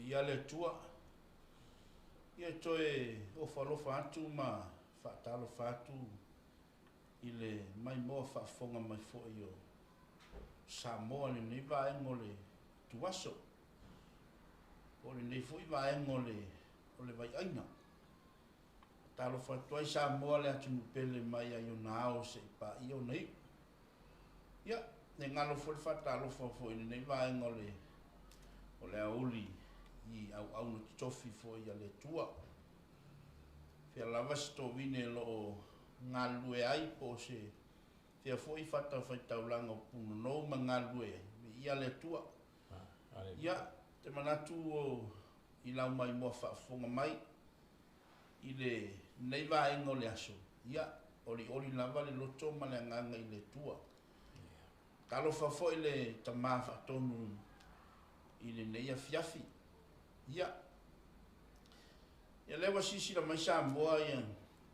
Viia le Atua. Ia toe ofo alofa atu ma faatalofa atu i le maimoa faafofoga mai foi o Samoa i lenei vaega o le ituaso, po o lenei foi vaega o le vaiaina. Faatalofa atu ai Samoa le atunuu pele mai ai ona ao seia paia ona iu. Ia, ne galo foi le faatalofa foi i lenei vaega o le aoauli i auauna totofi foi a le Atua. Fia lava se tovine o lo o galulue ai po o se fia foi fatafaitaulaga o punonou ma galulue ai, viia le Atua. Ia, te manatu o i lau maimoa faafofoga mai i lenei vaega o le aso, ia, olioli lava le loto ma le agaga i le Atua. Talofa foi le tama faatonu i lenei afiafi. Ia, ia lea ua silasila mai Samoa ia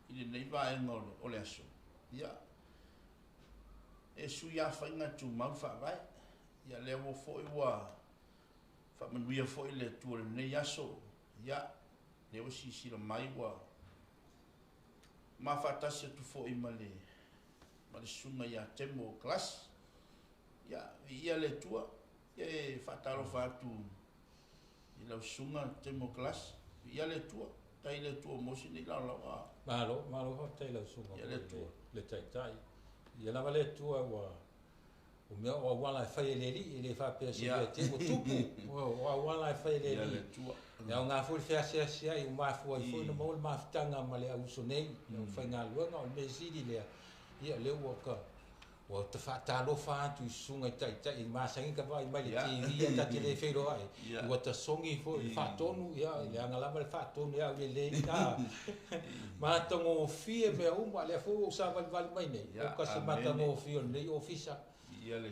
i lenei vaega o le aso. Ia, e sui afaina tumau faavae. Ia lea ua foi ua faamanuia foi le Atua i lenei aso. Ia, lea ua silasila mai ua mafaatasi atu foi ma le susuga ia Temo Kalasi. Ia, viia le Atua. Ia e faatalofa atu i lau susuga Temo Kalasi. Viia le Atua. Tai le Atua mo se nei laolao. Malo, malo faafetai lau susuga le Atua. Le taitai. Ia lava le Atua ua o mea o auala e fai e le alii, e le faapea se mea te ua tupu. O auala e fai e le alii. E au ngā foi le feasease ai, o mafua ai foi na maua le mafutaga ma le auuso nei, le aufaigaluega o le mea sili lea. Ia lea ua ka ua ta faatalofa atu i susuga i taitai i masagi ka vaai mai le TV ta te le feiloai. Ua ta sogi foi le faatonu, ia le aga lava le faatonu ia au lelei. Matagofie mea uma, lea foi ua savalivali mai nei. O ka se matagofie o lenei ofisa.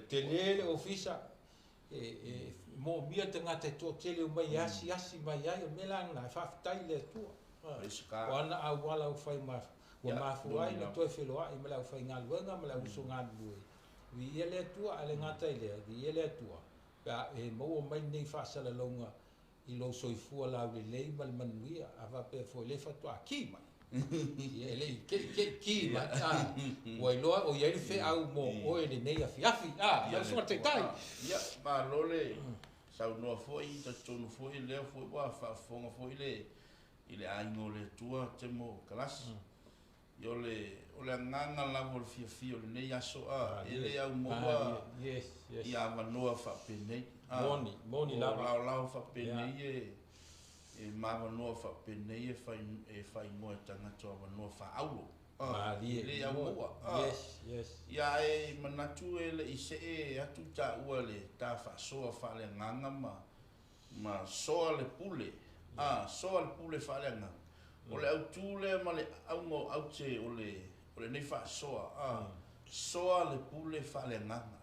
Tele le ofisa e moomia tagata e toatele o mai asiasi mai ai o mea la lena e faafetai le Atua. O ana auala ua fai ua mafua ai na toe feloai ma le aufaigaluega ma le auuso galulue. Viia le Atua, a le gata i lea, viia le Atua pe a e maua mai lenei faasalalauga i lou soifua laulelei ma le manuia, a faapea foi le faatoa ki mai. Ia e le i ki mai. Ua iloa o i ai le feau mo oe lenei afiafi. Lau susuga taitai. Ia, malo le saunoa foi, talitonu foi lea foi ua faafofoga foi le i le aiga o le Atua Temo Kalasi. Ia o le agaga lava o le fiafia o lenei aso, e le au maua i avanoa faapenei. Moni lava. O laolao faapenei e mavanoa faapenei e faaigoa e tagata o avanoa faaauro. E le au maua. Ia e manatu e le i see atu taua le ta faasoa faaleagaga ma soa le pule. Soa le pule faaleagaga. O le autu lea ma le auga o aute o lenei faasoa. Soa le pule faaleagaga.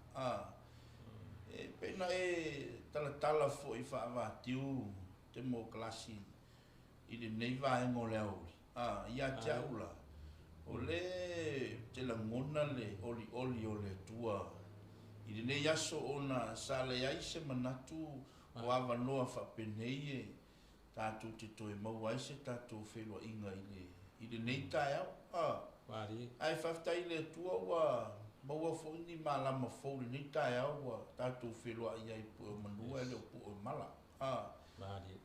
E pei na e talatala foi faavatiu Temo Kalasi i lenei vaega o le aoauli. Ia te au la, o le te lagona le olioli o le Atua i lenei aso ona sa leai se manatu o avanoa faapenei e tatou te toe maua ai se tatou feiloaiga i lenei taeao. Ae faafetai i le Atua ua maua foi ni malama fou lenei taeao ua tatou feiloai ai pue o manua e le o pue o mala.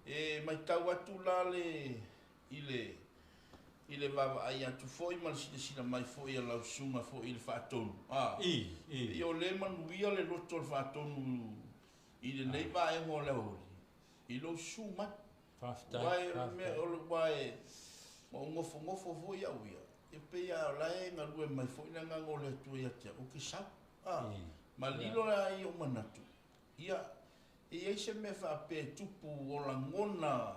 E matau atu la le i le vaavaai atu foi ma le silasila mai foi a lau susuga foi i le faatonu. Ia o le manuia le loto o le faatonu i lenei vaega o le aoauli i lou susu mai. Faafetai. Ua o gofogofo foi au ia, e pei a o la e galue mai foi le agaga o le Atua ia te au, ou te sau. Ma lilo la i ou manatu, ia, e i ai se mea faapea tupu o lagona,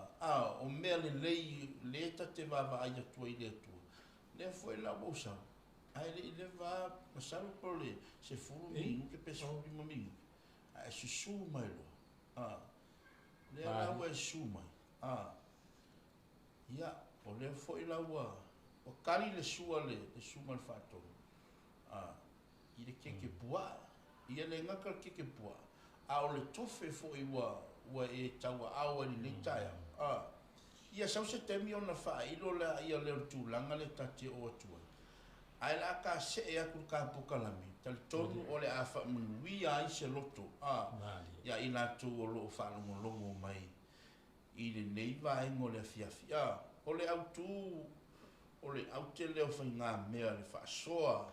o mea lelei le ta te vaavaai atu ai i le Atua. Lea foi la ua ou sau, ae le i leva masalo po o le 10 minute pe 15 minute, ae susu mai loa. Lea la ua e susu mai. Ia, o lea foi la ua kali le sua le susuga le faatonu i le keke puaa. Ia le gata le keke puaa, a o le tofe foi ua ua e tauaao ai i lenei taeao. Ia sau se taimi ona faailo lea lea o le tulaga lea ta te oo atu ai. Ae o le a ta see atu i le ta polokalame, talitonu o le a faamanuia ai se loto ia i latou o lo o faalogologo mai i lenei vaega o le afiafi. O le autu o le aute lea o faigamea le faasoa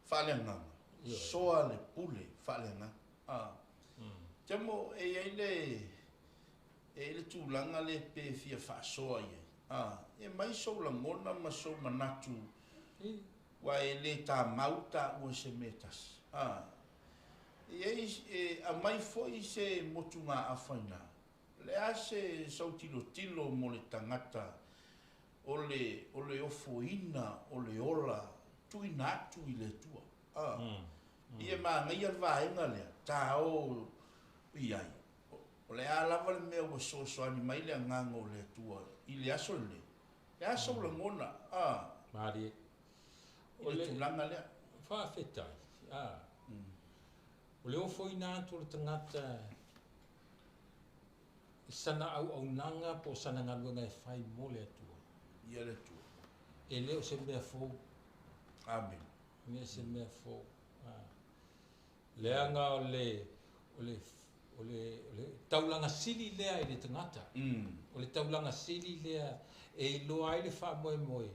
faaleagaga, soa le pule faaleagaga. Tiamo e i ai le tulaga le pe fia faasoa i ai. E mai sou lagona ma sou manatu ua e le tamau taua se mea tasi. E aumai foi se motugaafa ina. Le a se sautilotilo mo le tagata o le ofoina o le ola tuuina atu i le Atua. Ia magaia le vaega lea, tao i ai. O le a lava le mea ua soasoani mai le agaga o le Atua i le aso lenei. Le aso lagona. Malie. O le tulaga lea. Faafetai. O le ofoina atu o le tagata i sana auaunaga po o sana galuega e fai mo le Atua. Ia le Atua. E le o se mea fou. Amen. E le o se mea fou. Leaga o le taulaga sili lea i le tagata. O le taulaga sili lea e iloa ai le faamoemoe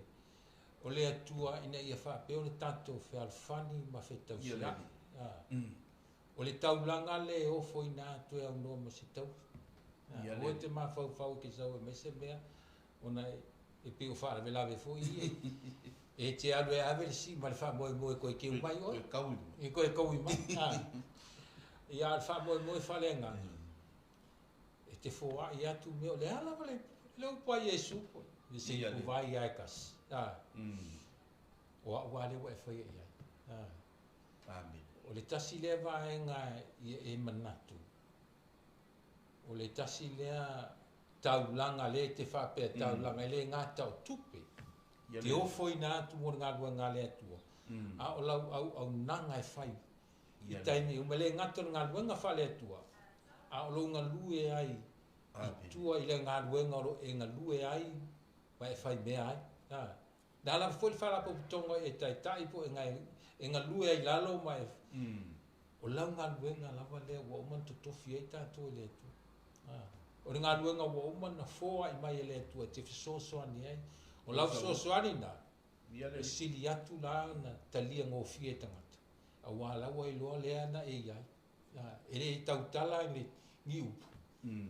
o le Atua ina ia faapea o le tatou fealofani ma fetausiai. O le taulaga le ofoina atu e aunoa ma se taui. O te mafaufau ke sau e mai se mea ona e pei o faalavelave foi ia. E te alu e ave le si ma le faamoemoe koe keu mai oe. E koe kaui mai. Ia le faamoemoe faaleagaga. E te foai atu mea o le ala le upu a Iesu foi. Le se ipu vai ia e kasi. O au a lea ua e faia i ai. Amen. O le tasi lea vaega e manatu. O le tasi lea taulaga le te faapea taulaga e le gata o tupe. Te ofoina atu mo le galuega a le Atua. A o lau auaunaga e fai. I taimi uma le gata o le galuega faale Atua. A o lou galue ai i tua i le galuega o lo e galue ai ma e fai mea ai. Na lava foi le faalapotopotoga e taitai po e galue ai lalo ma e o lau galuega lava lea ua uma na totofi ai tatou e le Atua. O le galuega ua uma na foai mai e le Atua e te fesoasoani ai. O lau fesoasoani na e sili atu la na talia gofie e tagata. Auā lau iloa lea na e i ai. E le tautala i le ni upu,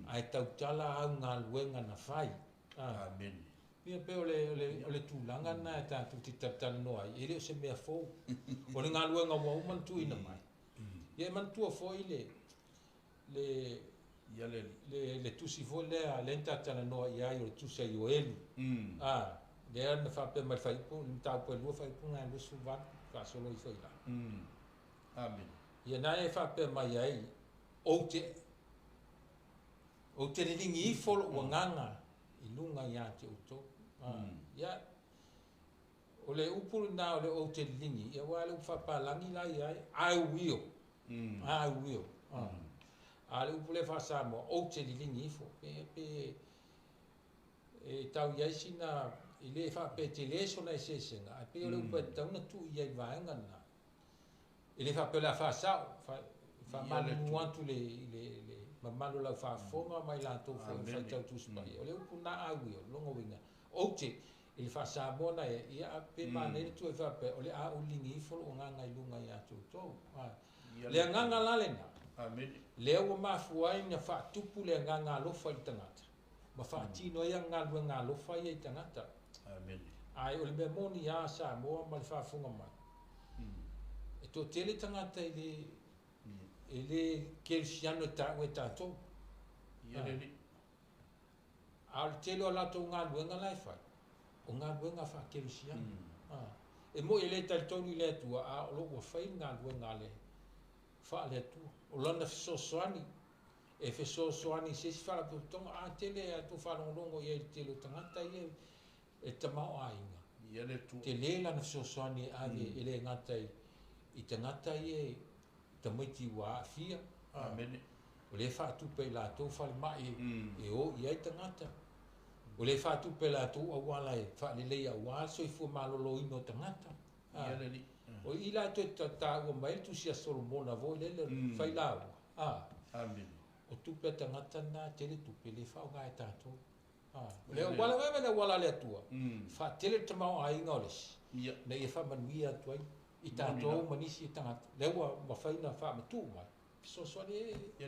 ae tautala au galuega na fai. Amen. Ia pe o le tulaga na e tatou te talatalanoa ai, e le o se mea fou. O le galuega ua uma na tuuina mai. Ia e manatua foi le tusi foi lea le talatalanoa i ai o le tusi a Ioeli. Lea na faapea mai le faaiupu, le mataupu e 2 faaiupu na 28 faasolo ifo i lalo. Amen. Ia na e faapea mai ai, ou te liligi ifo lou agaga i luga ia te outou. Ia, o le upu lena o le ou te liligi, ia ua le upu faapalagi la i ai, I will. I will. A le upu le faasamoa, ou te liligi ifo. Pe e tau i ai sina, i le faapea te le sona eseesega, ae pei o le upu e tatau ona tuu i ai i vaega lena. E le faapea o le a faasao, faamalulu atu le mamalu o lau faafofoga ma i latou foi faitau Tusi Paia. O le upu na I will, lona uiga, ou te, i le faasamoa na e, ia pe manaia le tuu e faapea, o le a ou liligi ifo lou agaga i luga ia te outou. Le agaga la lena, lea ua mafua ai na faatupu le agaga alofa i le tagata, ma faatino ai galuega alofa ia i tagata. Ae o le mea moni a Samoa ma le faafofoga mai. E toatele tagata e le kerisiano e taua e tatou. A o le tele o latou galuega la e fai, o galuega faakerisiano. E moi e le talitonu i le Atua, a o lo ua fai le galuega le faale Atua. O lona fesoasoani, e fesoasoani i se isi faalapotopotoga, a tele a tou faalogologo i ai i le tele o tagata ia e tamaoaiga. Tele lana fesoasoani e ave e le gata i tagata ia tamaiti ua aafia. Amen. O lea e faatupe e i latou falemai e o i ai tagata. O lea e faatupe e latou auala e faaleleia aua le soifua maloloina o tagata. O i la e toe taua mai ai le tusi a Solomona foi lele, fai lauga. O tupe a tagata na, tele tupe le faaaoga e tatou. O le auala, vaai le auala a le Atua, faatele le tamaoaiga o le isi, ina ia faamanuia atu ai i tatou ma nisi tagata. Lea ua mafai ona faamatuu mai fesoasoani e o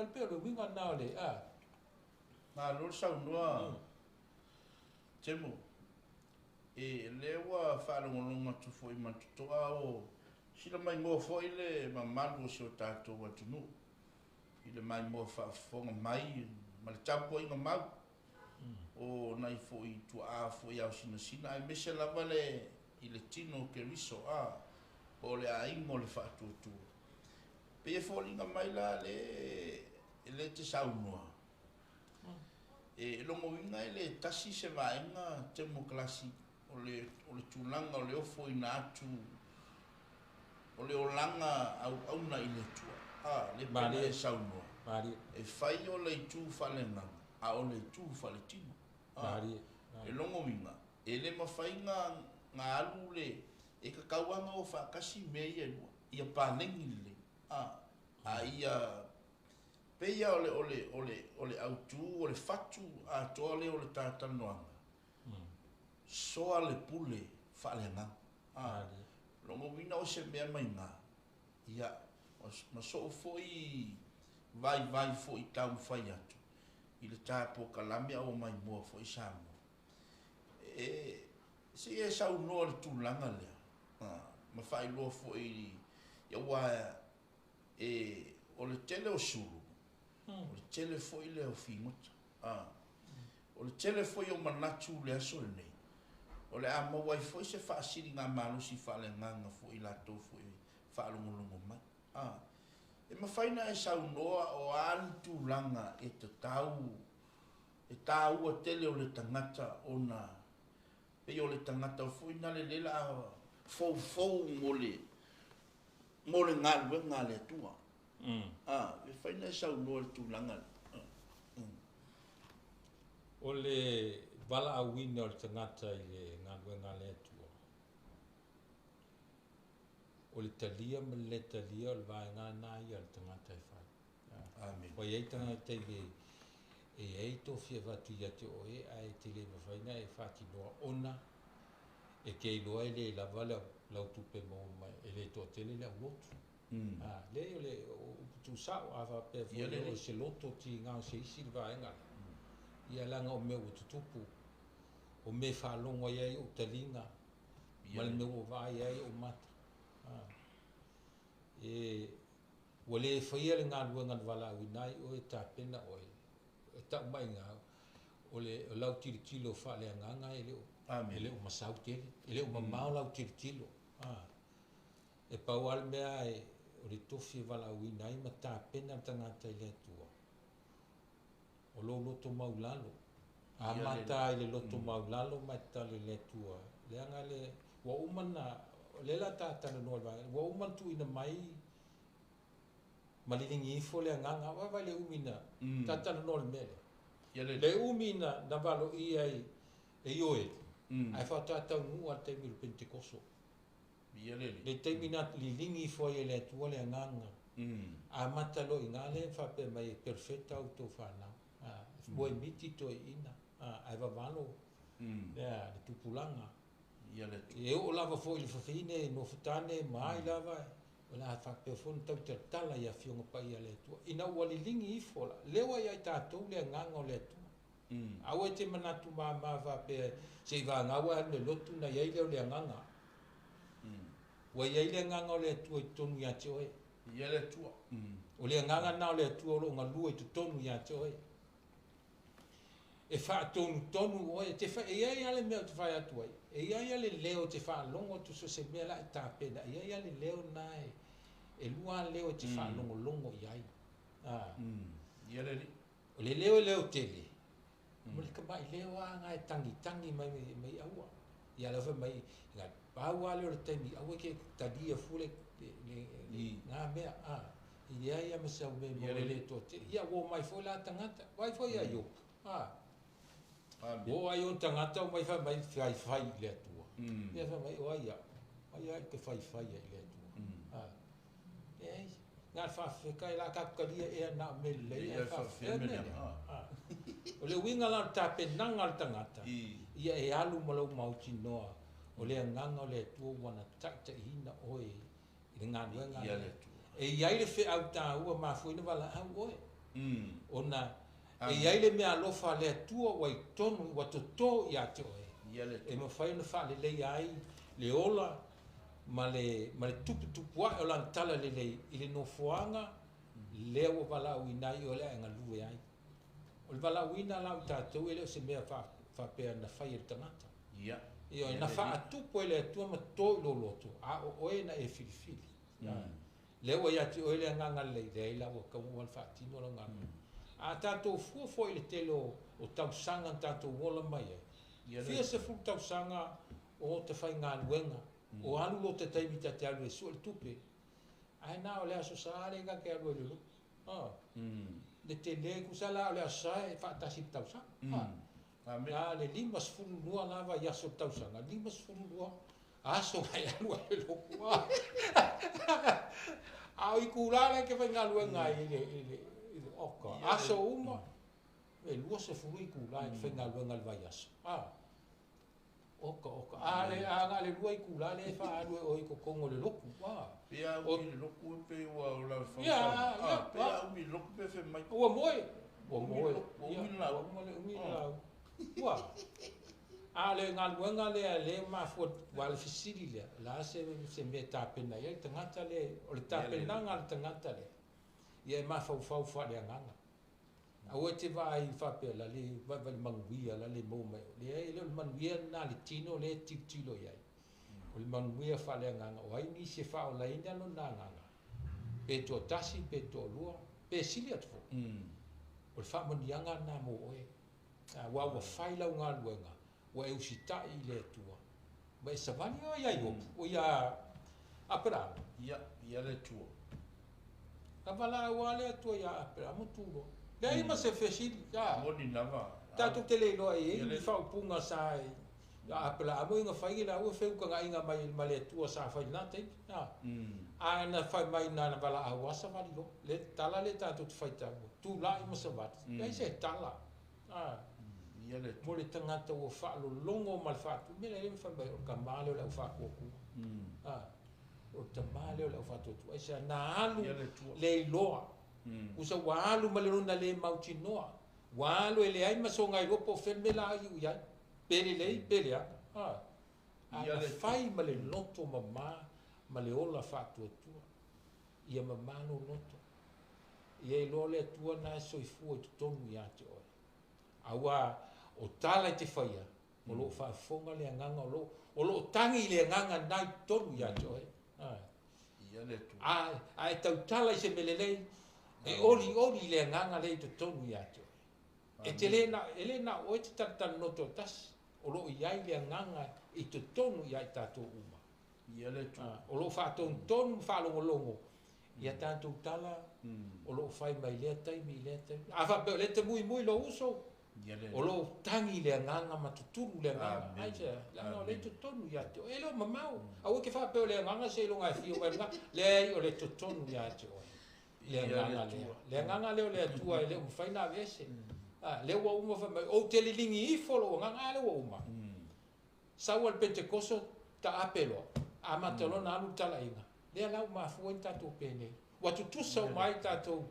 le pei o le uiga lena o le Malo le saunoa, Temo. E lea ua faalogologo atu foi ma le totoa o sila maimoa foi le mamalu o si o tatou atunuu i le maimoa faafofoga mai ma le tapuaiga mau o nai foi tuaa foi ao sinasina aemaise lava le i le tino o Keriso po o le aiga o le faatuatua. Pei e foliga mai la le e le te saunoa. E logoina e le tasi se vaega Temo Kalasi o le tulaga o le ofoina atu o le olaga auauna i le Atua. Le pena e saunoa. E fai o le itu faaleagaga a o le itu faaletino. E logoina e le mafai nga alu le e kakauanga o faakasi mea ia lua ia palegi lelei. A ia peia o le autu o le fatu atoa lea o le tatalanoaga. Soa le pule faaleagaga. Logoina o se mea mai ngā. Ia, ma soo foi vai vai foi taumafai atu i le tapo kalame au mai moa foi Samoa. E se e saunoa le tulaga lea. Ma faailoa foi ia ua e o le tele o sulu, o le tele foi lea o figota. O le tele foi o manatu le aso lenei. O le a maua ai foi se faasiliga malosi faaleagaga foi latou foi faalogologo mai. E mafai na e saunoa o a ni tulaga e tatau e tāua tele o le tagata ona pei o le tagata foi na le lela a foufou mo le galuega a le Atua. E fai na e saunoa le tulaga. O le valaauina o le tagata i le galuega a le Atua. O le talia ma le talia o le vaega na ia le tagata e fai. Amen. Ua iai tagata i le e iai tofi avatu ia te oe ae te le mafai ona e faatinoa ona e te iloa e le lava lau tupe maua mai e le toatele le aulotu. Leai o le upu tuusao a faapea foi o se loto tiga o se isi le vaega lea. Ia leaga o mea ua tutupu, o mea faalogo ai ai ou taliga ma le mea ua vaai ai ou mata. E ua le faia le galuega na valaauina ai oe tapena oe e tau mai ngā o le lau tilotilo faaleagaga e le o masau tele, e le o mamao lau tilotilo. E pau lava le mea e o le tofi e valaauina ai ma tapena le tagata i le Atua. O lou loto maulalo. Amata i le loto maulalo ma e tatalo i le Atua. Leaga le ua uma na o lea la tatalanoa i le vaega, ua uma na tuuina mai ma liligi ifo le agaga, vaai le umi na tatalanoa le mea lea. Le umi na valoia ai e Ioeli, ae faatoa taunuu lava le taimi o le Pentekoso. Le taimi na liligi ifo ai e le Atua le agaga. Amata loa i ina lea faapea mai e perfeta outou fanau. Ua e miti toeaiina, ae vavalo lea le tupulaga. E oo lava foi i le fafine nofotane ma ai lava o le a faapea foi ona tautalatala i afioga paia a le Atua. Ina ua liligi ifo la, lea ua ia i tatou le agaga o le Atua. Aua e te manatu mama faapea se i vagau ae alu i le lotu na iai lea o le agaga. Ua iai le agaga o le Atua i totonu ia te oe. Ia le Atua. O le agaga na o le Atua o loo galue i totonu ia te oe. E faatonutonu oe, te e iai lava le mea ou te fai atu ai. E iai lava le leo te faalogo atu so se mea la e tapena. E iai lava le leo na e lua leo e te faalogologo i ai. Ia le O le leo e leo tele. Mo le tamai leo lava na e tangitangi mai mai aua. Ia lea fai mai nga pau lava lea o le taimi aua ke talia fua le ngā mea. E leai lava ma se au mea e maua ai le toatele. Ia ua omai foi la tagata, vaai foi ia Iopu, a, ua oo lava i ona tagata omai fai mai faifai i le Atua. Ia fai mai, o ai au? O ai au ou te faifai ai i le Atua? A, leai, na o le faafefeka e la tatou talia ea na o mea lelei ae faafefea mea leaga. O le uiga la o le tapenaga a le tagata, ia e alu ma lou mautinoa o le Agaga o le Atua ua na taitaiina oe i le galuega lea. E i ai le feau taua mafua ai ona valaau oe, ona e i ai le meaalofa a le Atua ua i totonu, ua toto ia te oe, e mafai ona faaleleia ai le ola ma le ma le tuputupuae o Lana talalelei i le nofoaga lea ua valaauina ai oe o le a e galue ai. O le valaauina la o tatou e le o se mea faapea na fai e le tagata. Ioe, na faatupu e le Atua ma toto i lou loto, a o oe na e filifili. Lea ua ia te oe le agaga lelei, leai la ua tatau ona faatino lau galuega. A tatou fua foi i le tele o tausaga na tatou ola mai ai, fia sefulu tausaga o ta faigaluega, o alu lo ta taimi ta te alu e sue le tupe, ae na o le Aso Sa lea ta te alu ai i le lotu. Le tele tusa la o le Aso Sa e faatasi i le tausaga. Na le 52 la vaiaso o le tausaga, 52 aso na e alu ai i le lotu. A o itulā la e te faigaluega ai i le oka, aso uma, e 20 itulā e te faigaluega i le vaiaso. Oka oka. A le a na o le lua itulā lea e faaalu e oe i totonu o le lotu. Pe a umi i le lotu e pei ua o lau fausaga. Pe a umi i le lotu pe fai mai. Ua moe. Ua moe. Ua umi le lauga. Ua umi le lauga. Ua. A o le galuega lea lea e mafua aua o le fesili lea, o le a se mea e tapena i ai le tagata lea, o le tapenaga a le tagata lea, ia e mafaufau faaleagaga. Aua e te vaai faapea la le vaivai le manuia la le maua mai. Leai, e le o le manuia lena a le tino lea e tilotilo i ai. O le manuia faaleagaga, o ai nisi e faaolaina lona agaga, pe toatasi, pe toalua, pe sili atu foi. O le faamanuiaga lena mo oe. Aua ua fai lau galuega, ua e usitai i le Atua, ma e savali oe ia Iopu, o ia Aperamo. Ia, ia le Atua. Na valaau lava le Atua ia Aperamo tu loa. Leai ma se fesili. Moni lava. Tatou te le iloa e i ai ni faaupuga sa ia Aperamo ina fai ni laua feutagaiga mai ma le Atua sa fai i lena taimi. Ae na fai mai na ona valaau lava savali loa. Le tala lea tatou te faitau, tulai ma savali. Leai se tala. Mo le tagata ua faalologo ma le faatu, mea lea fai mai o le tama lea o le au faatuatua. O le tama lea o le au faatuatua. Aisea? Na alu le iloa. Usa ua alu ma le lona le mautinoa. Ua alu e leai ma soga iloa po o fea le mea la iu i ai. Pe lelei pe leaga. A na fai ma le loto mama ma le ola faatuatua. Ia mama lou loto. Ia iloa le Atua na e soifua i totonu ia te oe. Aua o tala e te faia, o lo o faafofoga le agaga, o lo o lo o tagi le agaga na i totonu ia te oe. A, a e tautala i se mea lelei, e olioli le agaga lea i totonu ia te oe. E te le na, e le na o oe te talatalanoa toatasi, o lo o i ai le agaga i totonu ia i tatou uma. O lo o faatonutonu ma faalogologo i a tatou tala o lo o fai mai lea taimi i lea taimi. A faapea o lea e te muimui lou uso, o lo o tagi le agaga ma tutulu le agaga. Aisea? Leaga o lea e totonu ia te oe. E le o mamao. Aua e te faapea o le agaga seiloga e afio mai luga. Leai, o le totonu ia te oe. Le agaga lea. Le agaga lea o le Atua e le o mafai ona aveese. Lea ua uma fai mai, ou te liligi ifo lou agaga, a lea ua uma. Sau a le Penetekoso taape loa, amata loa ona alu le talaiga, lea la ua mafua ai le tatou penei. Ua tutusa uma ai tatou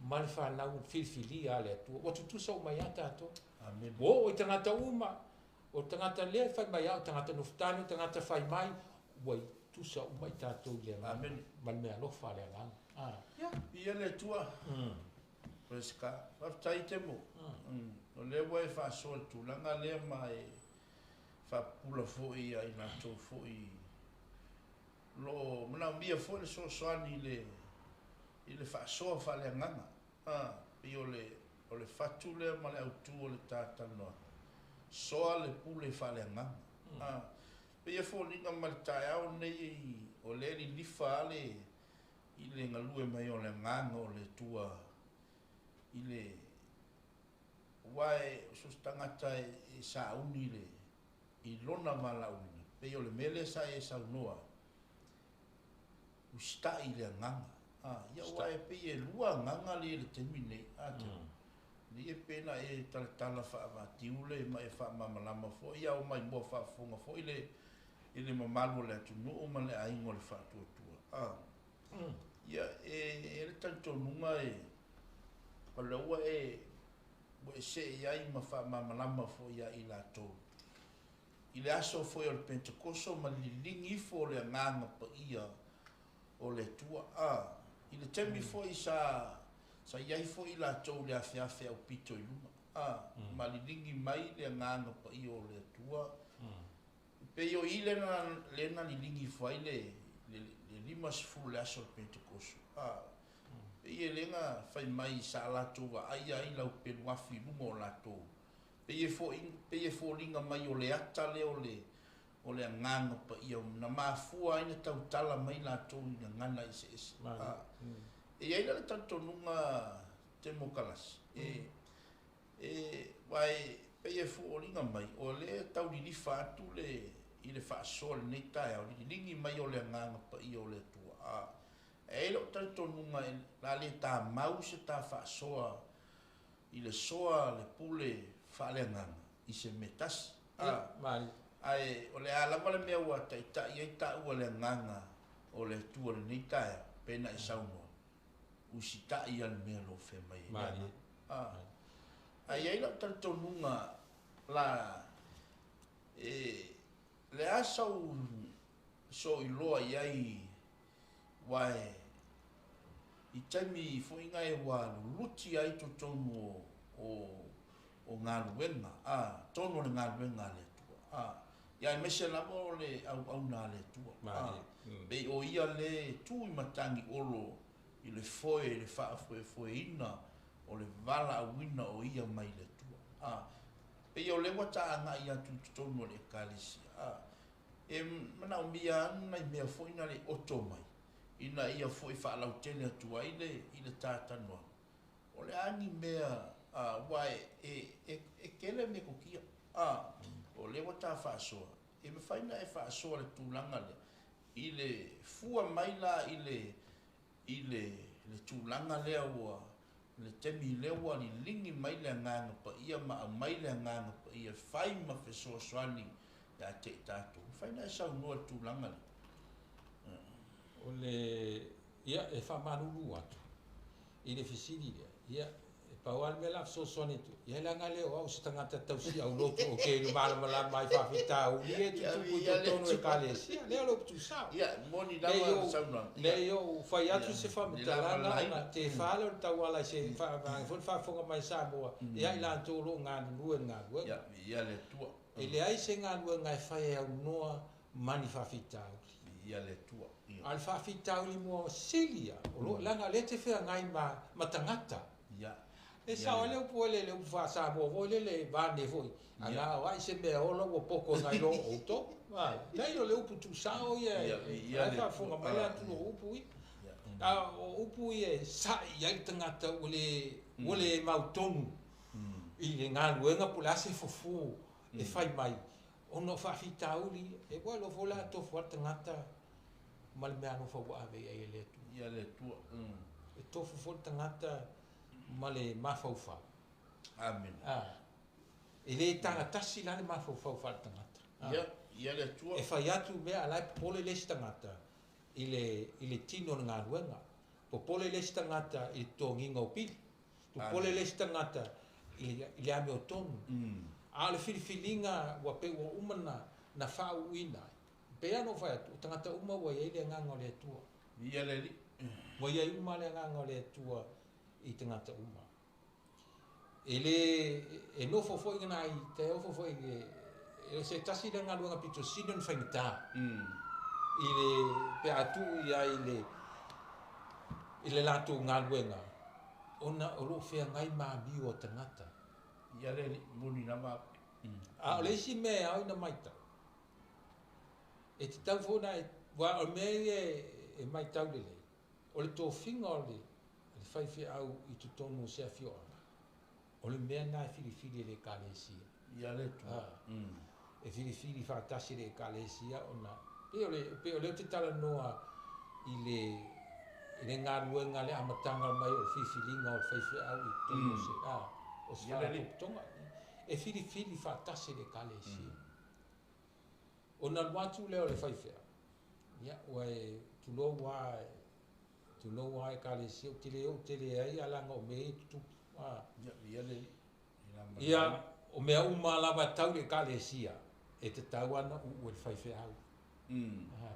ma le fanau filifilia a le Atua. Ua tutusa uma ai lava tatou. Ua oo i tagata uma, o le tagata lea e fai mai lava o tagata nofotane, o tagata fai mai, ua tutusa uma i tatou i le agaga ma le meaalofa a le agaga. Ia. Viia le Atua. Praise God. Faafetai Temo. O lea ua e faasoa i le tulaga lea ma e faapupula foi ia i latou foi o lo o manaomia foi le fesoasoani i le i le faasoa faaleagaga. A, pei o le o le fatu lea ma le autu o le ta talanoaga, soa le pule faaleagaga. A, pei e foliga mai le taeao lenei o lea e lilifa lava le i le le galue mai o le agaga o le Atua i le aua e so o se tagata e sauni le i lona valaauina, pei o le mea lea sa e saunoa ai, usitai i le agaga. Ia aua e pei e lua agaga lea i le taimi lenei, Nei e pei ona e talatala faavatiu le ma e faamalamalama foi, ia o maimoa faafofoga foi le i le mamalu o le atunuu ma le aiga o le faatuatua. Ia e i ai le talitonuga e o lea ua e ua e see ai ma faamalamalama foi ia i latou i le aso foi o le Penetekoso ma le liligi ifo o le Agaga Paia o le Atua. I le taimi foi sa sa i ai foi i latou i le afeafe aupito i luga, ma liligi mai le Agaga Paia o le Atua. E pei o i lena lea na liligi ifo ai le le le 50 i le aso o le Penetekoso. Pei e le na fai mai sa latou vaaia ai laupelu afi i luga o latou. Pei e pei e foliga mai o le ata lea o le o le Agaga Paia na mafua ai na tautala mai latou i gagana eseese. E i ai la le talitonuga Temokalasi, e e aua e pei e foliga mai o lea e tau lilifa atu le i le faasoa i lenei taeao, le liligi mai o le Agaga Paia o le Atua. E i ai lou talitonuga o le a le tamau se ta faasoa i le soa le pule faaleagaga i se mea tasi. Ae o le a lava le mea ua taitai ai taua le Agaga o le Atua i lenei taeao, pei ona e saunoa, usitai ia le mea o lo o fai mai ai le Agaga. Ae i ai lau talitonuga la e le a sau soiloa i ai aua i taimi foi na e ua luluti ai totonu o o galuega, totonu o le galuega a le Atua. Ia aemaise lava o le auauna a le Atua. Pei o ia lea e tu i matagi olo i le foe i le faafoefoeina o le valaauina o ia mai le Atua. Pei o lea ua ta agai atu i totonu o le Ekalesia. E manaomia lava nai mea foi na le oto mai ina ia foi faalautele atu ai le i le ta talanoaga. O le a ni mea aua e e e tele metotia. O lea ua ta faasoa, e mafai ona e faasoa le tulaga lea i le fua mai la i le i le le tulaga lea ua le taimi lea ua liligi mai le Agaga Paia ma aumai le Agaga Paia e fai ma fesoasoani ia te i tatou. E mafai ona e saunoa i le tulaga lea? O le, ia, e faamalulu atu i le fesili lea, ia, e pau lava le mea o le a fesoasoani atu, ia leaga lea o au o se tagata tausi aulotu ou te malamalama ai i faafitauli ia e tutupu i totonu o Ekalesia. Lea o le upu tuusao. Ia, moni lava le saunoaga. Leai, ou fai atu se faamatalaga ona tefa lea o le tauala i se vaega foi le faafofoga mai a Samoa ia i latou o lo o galulue i le galuega. Ia, viia le Atua. E leai se galuega e fai e aunoa ma ni faafitauli. Viia le Atua. A o le faafitauli mua sili lava, o lo o, leaga o lea e te feagai ma, ma tagata. Ia. E sao ai le upu ele, le upu faa-Samoa foi lele, vaeane foi, ana o ai se mea ola ua poto nai lo outou. Leai, o le upu tuusao ia, la e faafofoga mai le atunuu o upu ia. A o upu ia e sa'i i ai le tagata ua le, ua le mautonu i le galuega po o le a se fofo e fai mai ona o faafitauli ia. E ua iloa foi la a tofu lava le tagata ma le meaalofa ua ave i ai e le Atua. Ia le Atua. E tofu foi le tagata ma le mafaufau. Amene. E le tagatasi la le mafaufau faaletagata. Ia, ia le Atua. E fai atu mea a la e popole le isi tagata i le i le tino o le galuega. Popole le isi tagata i le totogiina o pili. Popole le isi tagata i le i le amiotonu. A o le filifiliga ua pei ua uma na na faauuina ai. E pei lava ona ou fai atu, o tagata uma ua i ai le agaga o le Atua. Viia le Alii. Ua i ai uma le agaga o le Atua i tagata uma. E le e nofo foi nai te ofo foi e se tasi le galuega pito sili ona faigata i le pe a tuu i ai i le latou galuega ona o lo o feagai ma amio a tagata. Ia le Alii moni lava. A o le isi mea e ao ina matau, e tatau foi ona e, aua o le mea ia e matau lelei, O le tofiga o le faifeau i totonu o se afioaga, o le mea lena e filifili e le Ekalesia. Ia le Atua. E filifili faatasi e le Ekalesia ona pei o le pei o lea ou te talanoa i le i le galuega le amataga mai o le filifiliga o le faifeau i totonu o se o se faalapotopotoga. E filifili faatasi e le Ekalesia. Ona alu atu lea o le faifeau, ia ua e tulou lava, tulou lava Ekalesia, ou te le oo tele ai ae leaga o mea ia e tutupu. Ia, o mea uma lava e tau i le Ekalesia, e tatau lava ona uu e le faifeau.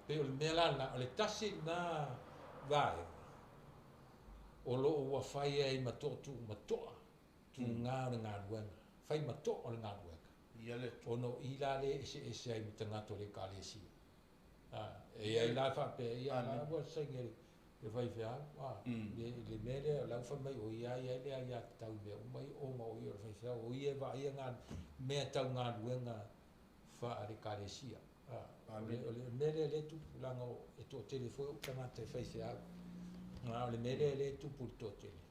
Pei o le mea la lena, o le tasi lena vaega o lo o ua fai ai ma tootuu ma toa tuga o le galuega, fai ma toa o le galuega. Ona o i la lea e eseese ai ma tagata o le Ekalesia. E i ai la faapea, ia la ua saini e le faifeau, le mea lea o la ua fai mai o ia e i ai le aiatatau i mea uma ia ona o ia o le faifeau, o ia e vaaia mea tau galuega faale-Ekalesia. O le mea lea lea e tupu, leaga e toatele foi ou tagata e faifeau. A o le mea lea lea e tupu i le toatele,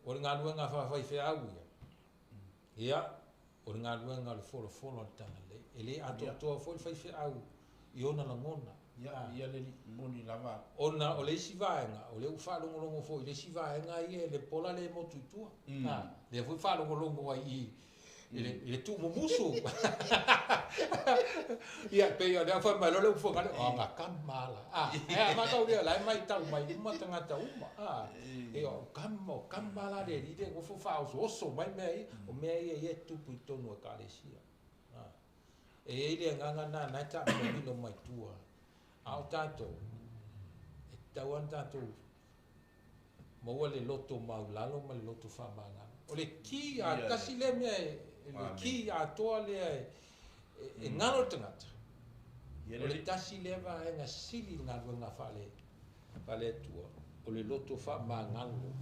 o le galuega faafaifeau ia, ia, o le galuega o le folafola o le tagalelei. E le atoatoa foi le faifeau i ona lagona. Ia le moni lava. Ona o le isi vaega, o lea ua faalogologo foi i le isi vaega ia, le pola lea e motu i tua. Lea foi faalogologo ai i i le tuumumusu. Ia, pei o lea fai mai loa le upu fagale, o ga kamala. E matau lea, la e maitau mai uma tagata uma. E o kama, o kama la le li le gofo faaosooso mai mea ia, o mea ia ia e tupu i totonu o Ekalesia. E i ai le agaga lena na e taamanino mai tua. A o tatou, e tatau lava ona tatou maua le loto maulalo ma le loto faamagalo. O le ki a tasi lea mea le ki atoa lea e galo le tagata. O le tasi lea vaega sili le galuega faale Atua, o le loto faamagalo.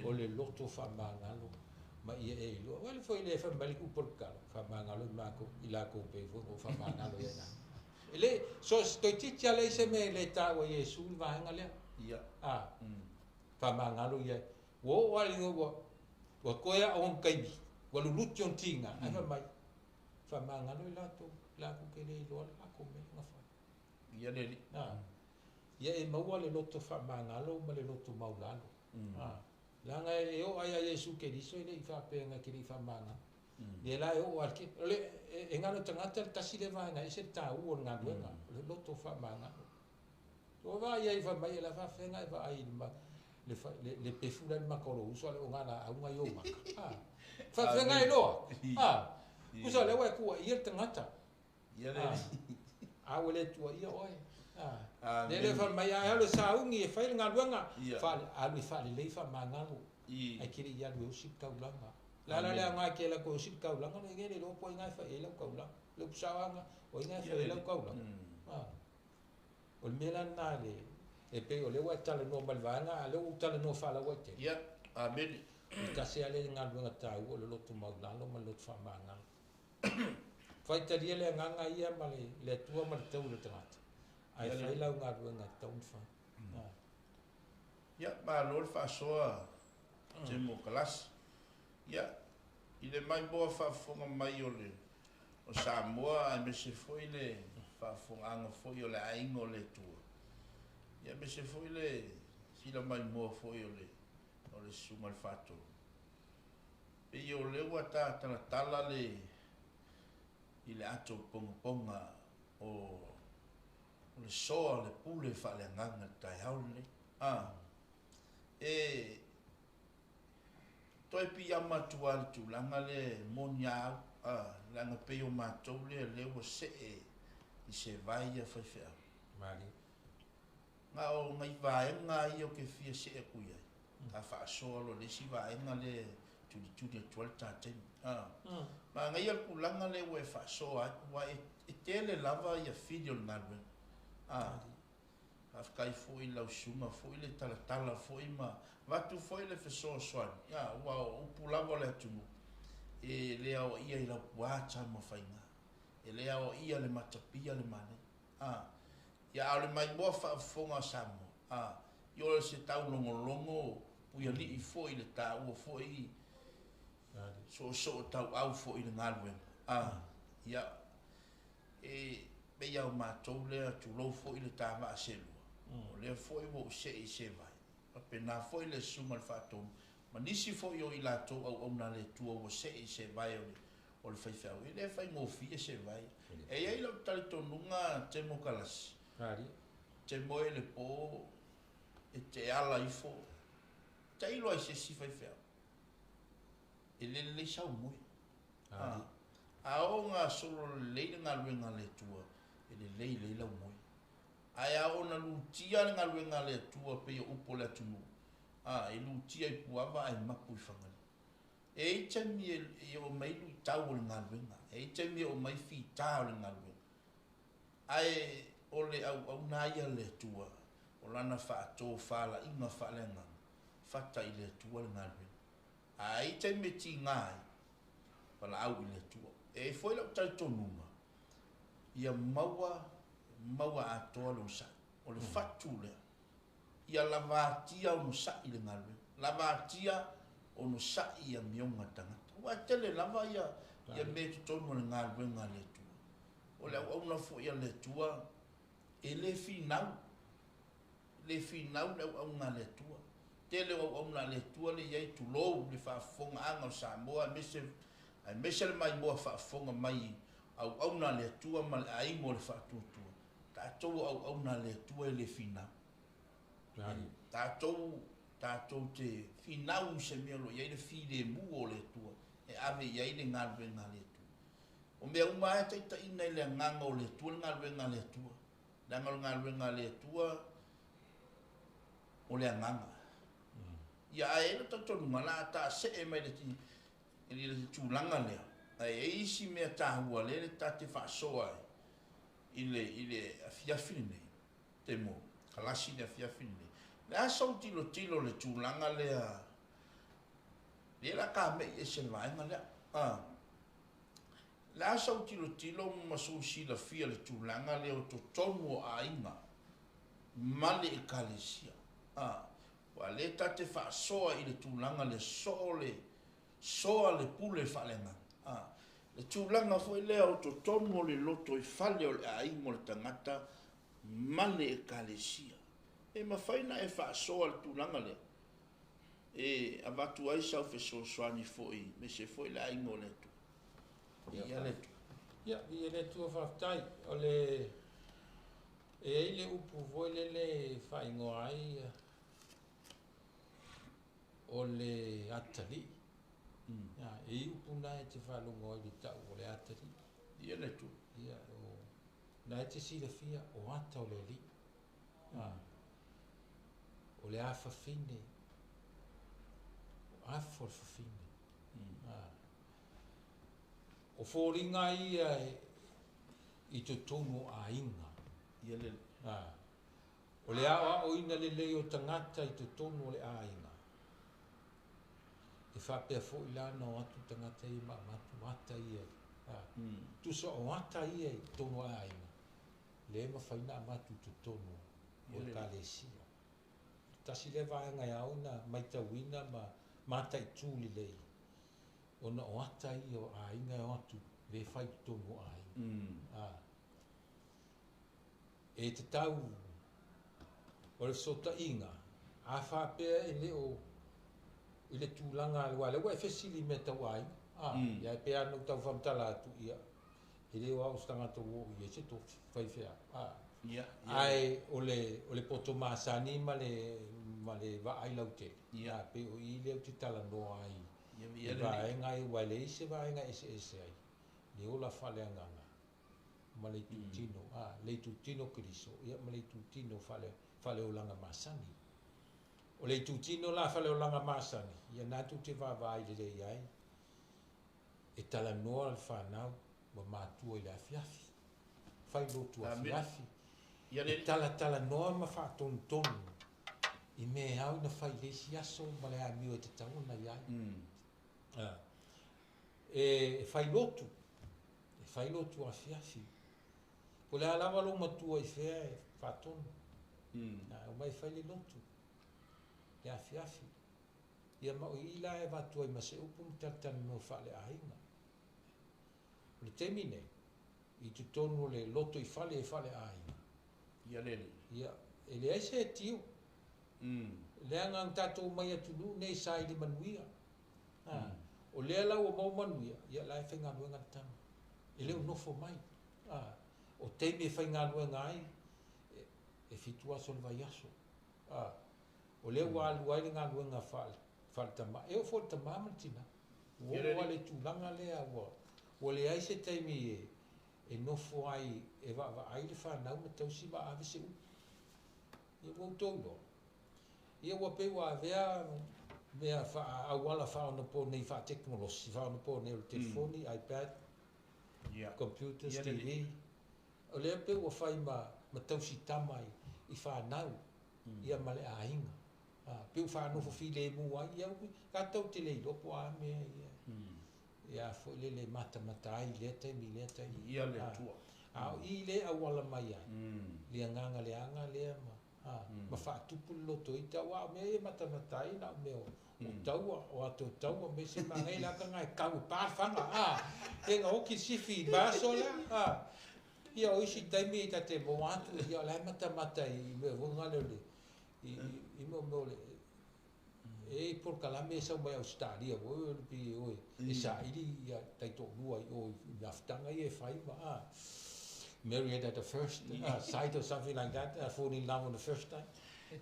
O le loto faamagalo ma ia e iloa. Ua le foi le fai mai le upu o le tatalo, faamagalo i makou i lakou pei foi ona ou faamagalo ia i. E le so toeitiiti lava leai se mea e le taua e Iesu le vaega lea. Faamagalo ia. Ua oo lava ina ua toe ao ona taimi, ua luluti ona tiga, ae fai mai, faamagalo i latou, latou te le iloa le latou mea na fai. Ia le Alii. Ia e maua le loto faamagalo ma le loto maulalo. Leaga e oo lava ia Iesu Keriso e le i faapea na te le i faamagalo. Ia la e oo lava o le e galo tagata le tasi lea vaega e ese le taua o le galuega, o le loto faamagalo. Ua vaai ai fai mai e la faafefea e vaai i le pefu la i le maka o lou uso a le o na laau i ou maka. Faafefea e iloa. Tusa o lea ua e tuuaia le tagata. Ia le Alii. A ua le tuuaia oe. Le le fai mai a alu e sauni e fai le galuega, alu e faalelei faamagalo. Ae te le i alu e osi le taulaga. La la le aoga e te alu atu e osi le taulaga, le le iloa po o ai na e fai ai lau taulaga. Le upu saoaga, o ai na e fai ai lau taulaga. O le mea la lena le e pei o lea ua e talanoa mai le vaega, a o lea ua ou talanoa faalauaitele. Ia, amene. E tasi lava le galuega taua o le loto maulalo ma le loto faamagalo. Faitalia le agaga ia ma le Atua ma le taui o le tagata. Ae fai lau galuega e tatau ona fai. Ia, malo le faasoa Temo Kalasi. Ia, i le maimoa faafofoga mai o le o Samoa aemaise foi le faafofogaaga foi o le aiga o le Atua. Ia, aemaise foi le sila maimoa foi o le susuga i le Faatonu. Pei o lea ua ta talatala le i le ato pongaponga o le soa o le pule faaleagaga i le taeao lenei. E toe piiama atu lava i le tulaga lea e moni a au, leaga pei o matou lea lea ua see i se vai ia faifeau. Mali. Na o nai vaega ia ou te fia see atu i ai. Ta faasoa loa i le isi vaega lea e tulituli atu ai le ta taimi. Manaia le tulaga lea ua e faasoa ai, aua e tele lava ia fili o le galuega. Faafetai foi i lau susuga foi le talatala foi ma avatu foi le fesoasoani, aua o upu lava o le atunuu, e le aoaia i Laupua Tamafaiga, e le aoaia le matapia le manaia. Ia a o le maimoa faafofoga a Samoa, a, i o se taulogologo puialii foi i le taua foi soosoo tauau foi i le galuega. A, ia, e pei lava o matou lea, tulou foi le ta vaa selua, o lea foi ua ou see i Sevae, faapena foi le susuga i le Faatonu, ma nisi foi o i latou auauna a le Atua ua see i Sevae o le faifeau. E le faigofie Sevae. E i ai lou talitonuga Temo Kalasi, te moe i le po e te ala ifo, tailo ai se isi faifeau, e le lelei sau moe. A oo gasolo lelei le galuega a le Atua, e lelei lelei lau moe. Ae a oo na lutia le galuega a le Atua pei o upu o le atunuu, e lutia i Puava ae mapu i Fagalii. E i ai taimi e oo mai luitau o le galuega, e i ai taimi e oo mai fita o le galuega. Ae o le auauna ia a le Atua, o lana faatofalaiga faaleagaga, fata i le Atua le galuega. Ae i ai taimi e tiga ai, valaau i le Atua. E i ai foi lau talitonuga, ia maua, maua atoa le onosai. O le fatu lea, ia lavatia onosai le galuega, lavatia onosai amioga tagata. Ua tele lava ia mea i totonu o le galuega a le Atua. O le auauna foi a le Atua, e le finau, le finau le auauna a le Atua. Tele o auauna a le Atua le i ai, tulou le faafofogaaga o Samoa, aemaise le maimoa faafofoga mai auauna a le Atua ma le aiga o le faatuatua. Tatou o auauna a le Atua e le finau. Tatou te finau i se mea o lo o i ai le filemu o le Atua, e ave i ai le galuega a le Atua. O mea uma lava e taitaiina i le agaga o le Atua le galuega a le Atua. Leaga o le galuega a le Atua o le agaga. Ia ae i ai le talitonuga o le a taasee mai le tulaga lea. Ae i ai isi mea taua lea ta te faasoa ai i le afiafi lenei, Temo, kalasi le afiafi lenei. Le a sou tilotilo le tulaga lea, lea la kamei ese le vaega lea. Le a sou tilotilo ma sou silafia le tulaga lea o totonu o aiga ma le ekalesia. Ua le ta te faasoa i le tulaga le soa le pule faaleagaga. Le tulaga foi lea o totonu o le loto i fale o le aiga o le tagata ma le ekalesia. E mafai na e faasoa le tulaga lea e avatu ai sau fesoasoani foi aemaise foi le aiga o le Atua. Ia le Atua. Ia, ia le Atua faafetai. O le e ai le upu foi lele e faaigoa ai o le atalii. E i upu na e te faalogo ai le tau o le atalii. Ia le Atua. Ia, o na e te silafia o ata o le alii. O le afafine, o afa o le fafine. O foliga ia i totonu o aiga. Ia le. O le aoaoina lelei o tagata i totonu o le aiga. E faapea foi la na o atu tagata ia ma avatu ata ia. Tusa o ata ia i totonu o aiga, le mafai na avatu i totonu o ekalesia. Tasi le vaega e ao na maitauina ma mataitu lelei, ona o ata ia o aiga e o atu le fai i totonu o aiga. E tatau o le fesootaiga, a faapea e le o i le tulaga aua lea ua e fesili i mea tau aiga. Ia e pei lava ona ou tau faamatala atu, ia, e le o au se tagata ua oo i ai se tofi faifeau. Ae o le poto masani ma le vaai lautele, pei o i lea ou te talanoa ai i vaega ia, ua leai se vaega eseese ai le ola faaleagaga ma le itutino, le itutino Keriso, ia ma le itutino faaleolaga masani. O le itutino la faaleolaga masani, ia na tou te vaavaai lelei ai, e talanoa le fanau ma matua i le afiafi, fai lotu afiafi, e talatalanoa ma faatonutonu i mea ao na fai le isi aso ma le amio e tatau ona i ai. E fai lotu, e fai lotu afiafi. Po o le a lava lou matua i fea e Faatonu, omai e fai le lotu, le afiafi. Ia ma o i la e avatu ai ma se upu ma talatalanoa faaleaiga. O le taimi nei, i totonu o le loto i fale e faaleaiga. Ia lele. Ia, e leai se tio. Leaga na tatou omai atunuu nei sa i le manuia. O lea la ua maua manuia, ia la e faigaluega le tama. E le o nofo mai. O taimi e faigaluega ai, e 7 aso o le vaiaso. O lea ua alu ai le galuega faaletama. E oo foi i le tama ma le tina. Ua oo lava i le tulaga lea ua leai se taimi e nofo ai e vaavaai le fanau ma tausi ma ave se upu. Ia ua outou iloa. Ia ua pei ua avea mea auala faaonaponei faatekonolosi faaonaponei o le telefoni, iPad, computers, TV. O lea pei ua fai ma tausi tama i fanau ia ma le aiga. Pei ua faanofo filemu ai, ia tatou te le iloa po o a mea ia. Ia foi lele matamata ai i lea taimi, lea taimi. Ia le Atua. A o i le auala mai ai, le agaga leaga lea ma faatupu le loto ita, aua o mea ia matamata ai na o mea o taua, o ato taua, me se magai la ka ngai kau pa whanga, e nga oki sifi vaso lea, ia o isi taimi i tate mo atu, ia o lai matamata i mea vunga leo le, i mea mea le, e polokalame e sau mai Australia, oi le pi oi, e saili ia taitoalua i o i nafutaga ia e fai ma, married at the first sight or something like that, fall in love on the first time.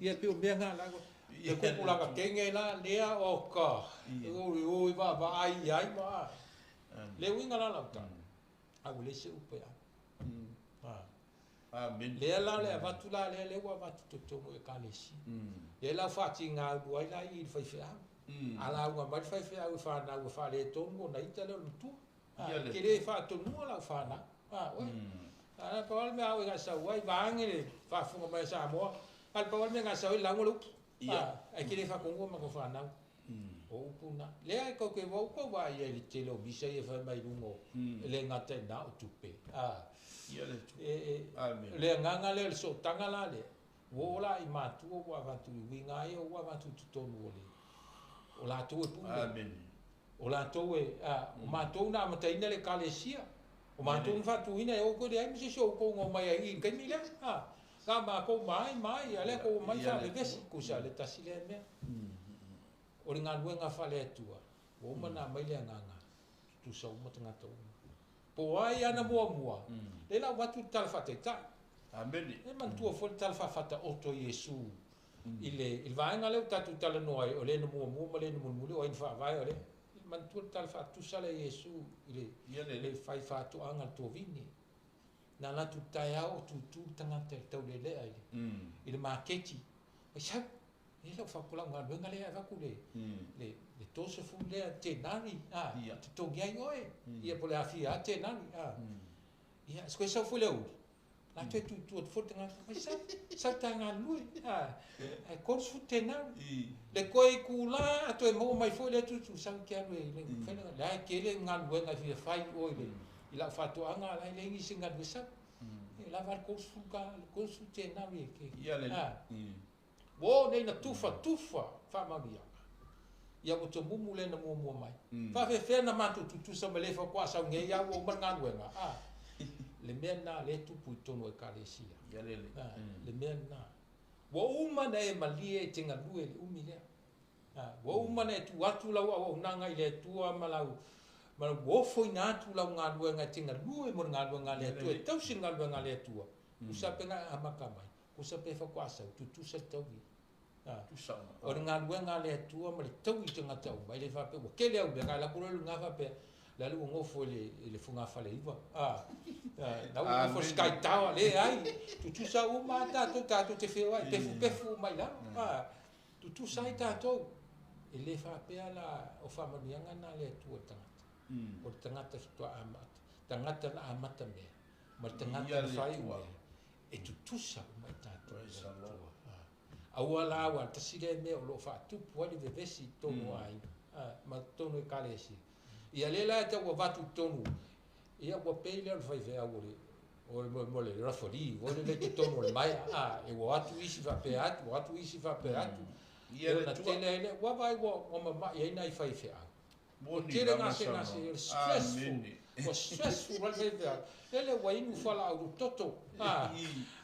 Ia pe o mea ngā lago, te kupulaga kenge la, lea o ka, oi oi va va ai ai ma, le uinga la lauta, a ua le se upe a. Amen. Lea la le avatu la lea le ua avatu totonu e ekalesia. Lea la whaati ngā ulu ai la i le whaiwheau. A la unga mai le whaiwheau e whanau e whale tonu o na ita leo le matua. Ke le whaatonua lau whanau. A pa wale mea au e ngā sau ai, vaange le whaafunga mai Samoa. A pa wale mea ngā sau ai launga le upu. Ai ke le whakongua ma ko whanau. O upu na. Lea e kau ke wau kau wā ia i le tele o misa ia whai mai rungo. Le ngata i nā o tupe. Le nganga le so tanga la le wo la i matua ua avatu i uiga ia ua avatu i totonu o le o latou e pule. Amen. O latou e o matou na amataina le ekalesia o matou na faatuina e oukou leai ma se isi o oukou ga omai ai i le taimi lea ga makou maai maai a lea kou omai faavevesi kusa le tasi lea mea o le galuega faaleatua ua uma na aumai le agaga tutusa uma tagata uma po ai ana muamua le lau atu le tala faataitai. Amen. E manatua foi le tala faafataoto Iesu i le vaega lea ua tatou talanoa ai o le na muamua ma le na mulimuli o ai na faavae o le manatua le tala faatusa lea Iesu i le fai faatoaga le tuavine. Na latou taeao o tutu le tagata i le taulelea i le maketi. Mai sau, e lau faapea lau galuega lea e avatu le 30 lea tenari, totogi ai oe. Ia po o le afia a tenari. Ia, se koe sau foi le auli. La toe tutu atu foi le tagata, mai sau, sau ta galue. Ai 30 tenari. Le koe i kula, a toe maua mai foi le tutu, sau ke alu e le whainga. Le ai ke le galuega fia fai oe le i lau faatoaga la i le ingi se galue sau. E lava le 30 ka, le 30 tenari e ke. Ia le. Wo nei na tufa tufa faamauliaga. Ia ua tomumu le na muamua mai. Faafefea na matou tutusa ma le faatoa saugei au ua uma le galuega. Le mea lena lea e tupu i totonu o ekalesia. Ia lele. Le mea lena. Ua uma na e malie e te galue le umi lea. Ua uma na e tuu atu lau auaunaga i le Atua ma lau ofoina atu lau galuega e te galue mo le galuega a le Atua. E tausi le galuega a le Atua. Kusa pe nga amata mai. Kusa pe faatoa sau tutusa le taui. O le galuega a le Atua ma le taui i tagata uma. E le faapea ua kele au mea ka laku loa le luga faapea le alu ua gofo i le fugafale iva. La ua gofo i le Sky Tower le ai. Tutusa uma a tatou tatou te feoai pefupefu uma i lalo. Tutusa ai tatou. E le faapea la o faamanuiaga na le Atua i le tagata. O le tagata faatoa amata. Tagata na amata mea. Ma le tagata na fai mea. E tutusa uma i tatou i le Atua. Aua la ua tasi lea mea o loo faatupu ai le vevesi i totonu o aiga ma totonu o ekalesia. Ia lea la e tau avatu i totonu, ia ua pei lea o le faifeau o le O le mo le referee foi lele i totonu o le maea, a, e o atu isi faapea atu, o atu isi faapea atu. Ia le Ona Atua. tele ai lea, ua vaai ua mamai ai nai faifeau. Ua Moni tele lava gasegase, saunoaga. o le stressful. Amene. Ua stressful ai le faifeau. Lele ua inu fualaau toto. A,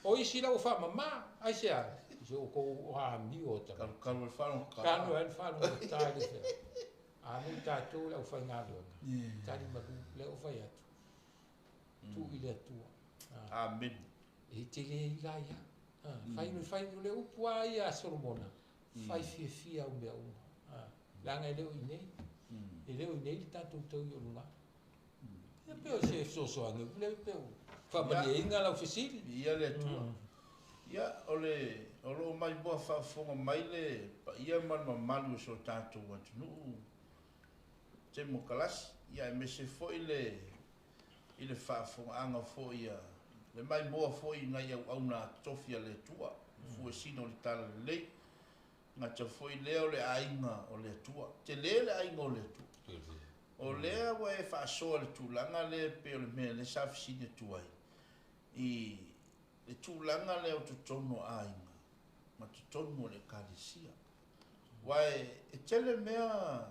o isi la ua faamama, aisea? Se o kou amio o tagata. Kalukalu e faalogogata. Kalu ai le faalogogata i le feau. A mo i tatou le aufaigaluega, tali malu, lea ua fai atu, tuu i le Atua. Amene. E tele ai la ia. Fai fai o le upu lava ia a Solomona, fai fiafia au mea uma. Leaga e le o i inei, e le o i inei le tatou tau i o luga. Ia pe o se fesoasoani, le pe o faamalieina lau fesili. Viia le Atua. Ia, o le, o lo o maimoa faafofoga mai le paia ma le mamalu o si o tatou atunuu temokalasi, ia aemaise foi le, i le faafofogaaga foi a le maimoa foi i nai auauna totofi a le Atua, le fuesina o le Talalelei, gata foi lea o le aiga o le Atua. Tele le aiga o le Atua. O lea ua e faasoa i le tulaga lea e pei o le mea lea sa fesili atu ai, i le tulaga lea o totonu o aiga ma totonu o le Ekalesia. Aua e tele mea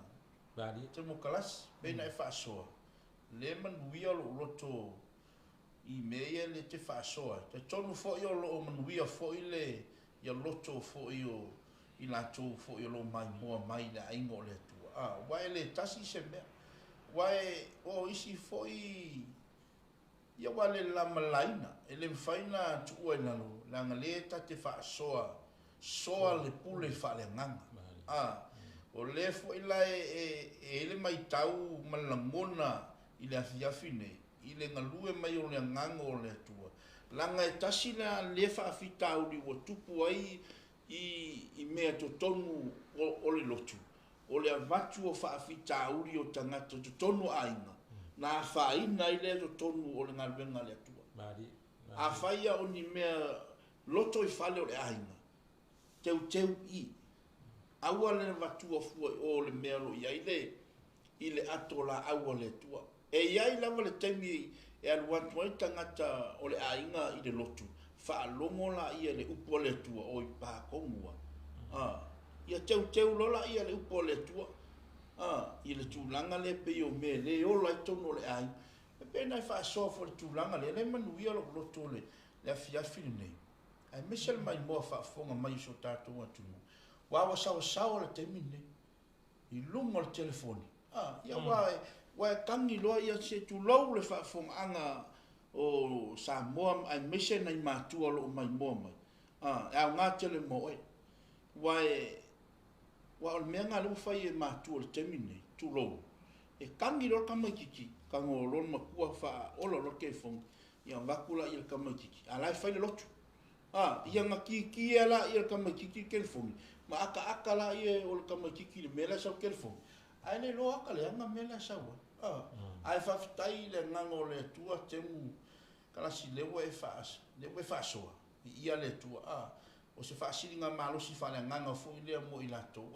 temokalasi, pei ona e faasoa, lea e manuia lou loto i mea ia lea e te faasoa ai. E talitonu foi o lo o manuia foi le ia loto foi o i latou foi o lo o maimoa mai i le aiga o le Atua. Aua e le tasi se mea. Aua o isi foi ia ua le lamalaina, e le mafai ona tuua i lalo, leaga lea ta te faasoa soa le pule faaleagaga. O lea foi la e i ai le matau ma le lagona i le afiafi nei, i le galue mai o le agaga o le Atua, leaga e tasi lea faafitauli ua tupu ai i mea totonu o le lotu, o le avatu o faafitauli o tagata totonu o aiga, na afaina ai lea totonu o le galuega a le Atua. Afai ia o ni mea loto i fale o le aiga, teuteu i, aua le avatua fua i o le mea o lo o i ai le, i le ato laau a le Atua. E i ai lava le taimi e alu atu ai tagata o le aiga i le lotu, faalogo laia i le upu a le Atua, oi pa tonu lava. Ia teuteu loa laia i le upu a le Atua, i le tulaga lea pei o mea e le ola ai totonu o le aiga. E pei ona e faasoa foi i le tulaga lea, lea e manuia lou loto le afiafi lenei, aemaise le maimoa faafofoga mai o si o tatou atunuu, aua ua saoasaoa le taimi lenei i luga o le telefoni. Ia ua e tagi loa ia se tulou le faafofogaaga o Samoa aemaise nai matua o lo o maimoa mai. E aoga tele mo oe. Aua o le mea lena lea ua fai e matua i le taimi lenei, tulou, e tagi loa le tamaitiiti, tago loa le matua faaola loa le telefoni, ia avatu laia i le tamaitiiti, a o la e fai le lotu. Ia na kikie laia le tamaitiiti le telefoni, ma ataata laia o le tamaitiiti i le mea la e sau i le telefoni, ae le iloa ata leaga mea la e sau ai. Ae faafetai i le agaga o le Atua temu kalasi lea ua e faasoa, viia le Atua. O se faasiliga malosi faaleagaga foi lea mo i latou.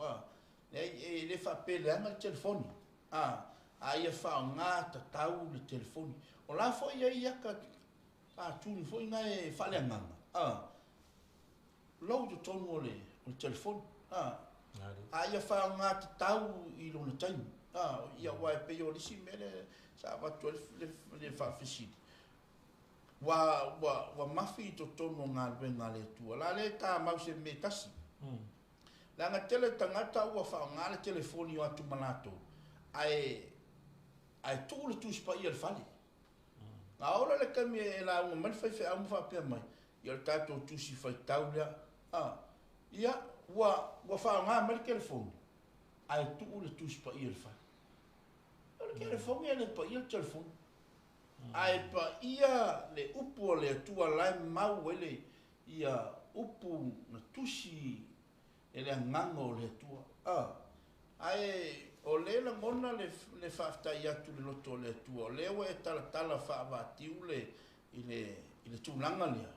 Leai, e le faapea leaga le telefoni. A ia faaaoga tatau le telefoni. O la foi e i ai ata katuni foi na e faaleagaga. Lou i totonu o le telefoni. A ia faaaoga tatau i lona taimi. Ia aua e pei o le isi mea lea sa avatu ai le faafesili. Ua mafi i totonu o galuega a le Atua. La lea e tamau se mea tasi. Leaga tele tagata ua faaaoga le telefoni o atu ma latou, ae tuu le Tusi Paia i le fale. Na ola le taimi e lauga mai le faifeau ma faapea mai, ia o le tatou tusi faitau lea. Ia, ua faaaoga mai le telefoni, ae tuu le Tusi Paia i le fale. O le telefoni e le paia le telefoni. Ae paia le upu o le Atua la e mau ai le ia upu na tusi e le agaga o le Atua. Ae o lea lagona le faafetai atu i le loto o le Atua, o lea ua e talatala faavatiu le, i le tulaga lea,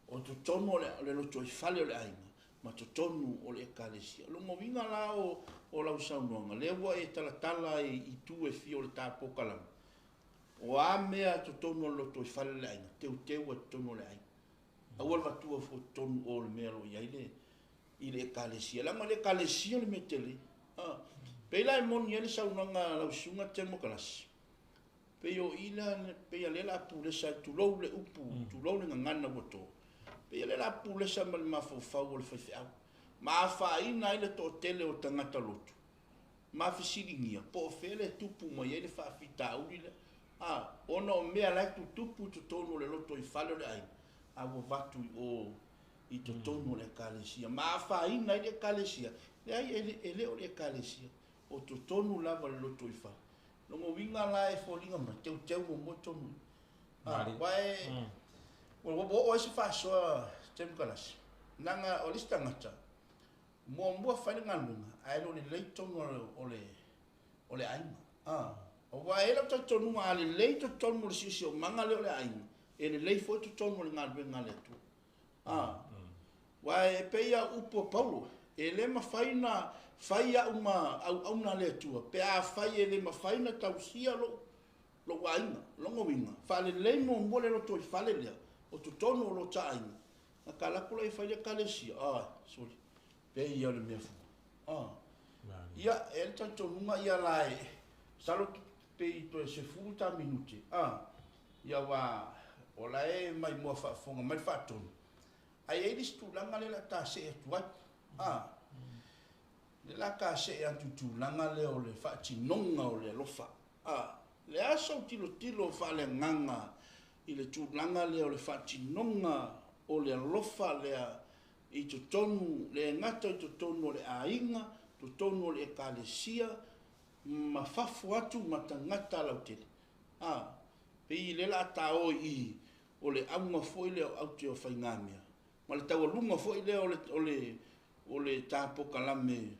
o totonu o le loto i fale o le aiga, ma totonu o le ekalesia. Lona uiga la o lau saunoaga, lea ua e talatala i itu e fia o le tapokalama. O a mea totonu o le lotoifale o le aiga, teuteu ai totonu o le aiga. Aua le avatua fua i totonu o le mea o lo o i ai le i le Ekalesia. Leaga o le Ekalesia le mea tele. Pei la e moni ai le saunoaga a lau Susuga Temo Kalasi, pei o i lea, pei o lea o le a pulesa ai, tulou le upu, tulou le gagana ua to, pei o lea o le a pulesa ma le mafaufau o le faifeau, ma afaina ai le toatele o tagata lotu, ma fesiligia po o fea le tupu mai ai le faafitauli lea, ona o mea la e tutupu i totonu o le lotoifale o le aiga, a ua avatu i o i totonu o le Ekalesia, ma afaina ai le Ekalesia. Leai, e le o le Ekalesia, o totonu lava o le lotoifale. Lona uiga la e foliga mai, teuteu muamua tonu i. Aua e, ua oo ai se faasoa Temu Kalasi, leaga o le isi tagata, muamua fai le galuega, ae le o lelei totonu o le aiga. Aua e i ai lau talitonuga a lelei totonu o le siosiomaga lea o le aiga, e lelei foi totonu o le galuega a le Atua. Aua e pei lava o upu a Paulo, e le mafai ona fai au ma auauna a le Atua pe afai e le mafai ona tausia lou aiga. Lona uiga, faalelei muamua le lotoifale lea o totonu o lota aiga, ona ta alu atu lea e fai le Ekalesia, sole, pei ia o le mea fua. Ia, e i ai le talitonuga ia la e, masalo pei toe 10 ta minute, ia aua o la e maimoa faafofoga mai le faatonu, ae i ai le isi tulaga lea o le a ta see atu ai. Lea o le a ta see atu i tulaga lea o le faatinoga o le alofa. Le a sou tilotilo faaleagaga i le tulaga lea o le faatinoga o le alofa lea i totonu, le gata i totonu o le aiga, totonu o le Ekalesia, ma fafo atu ma tagata lautele. Pei lea o le a ta o i i o le auga foi lea o aute o faigamea, ma le taualuga foi lea o le ta polokalame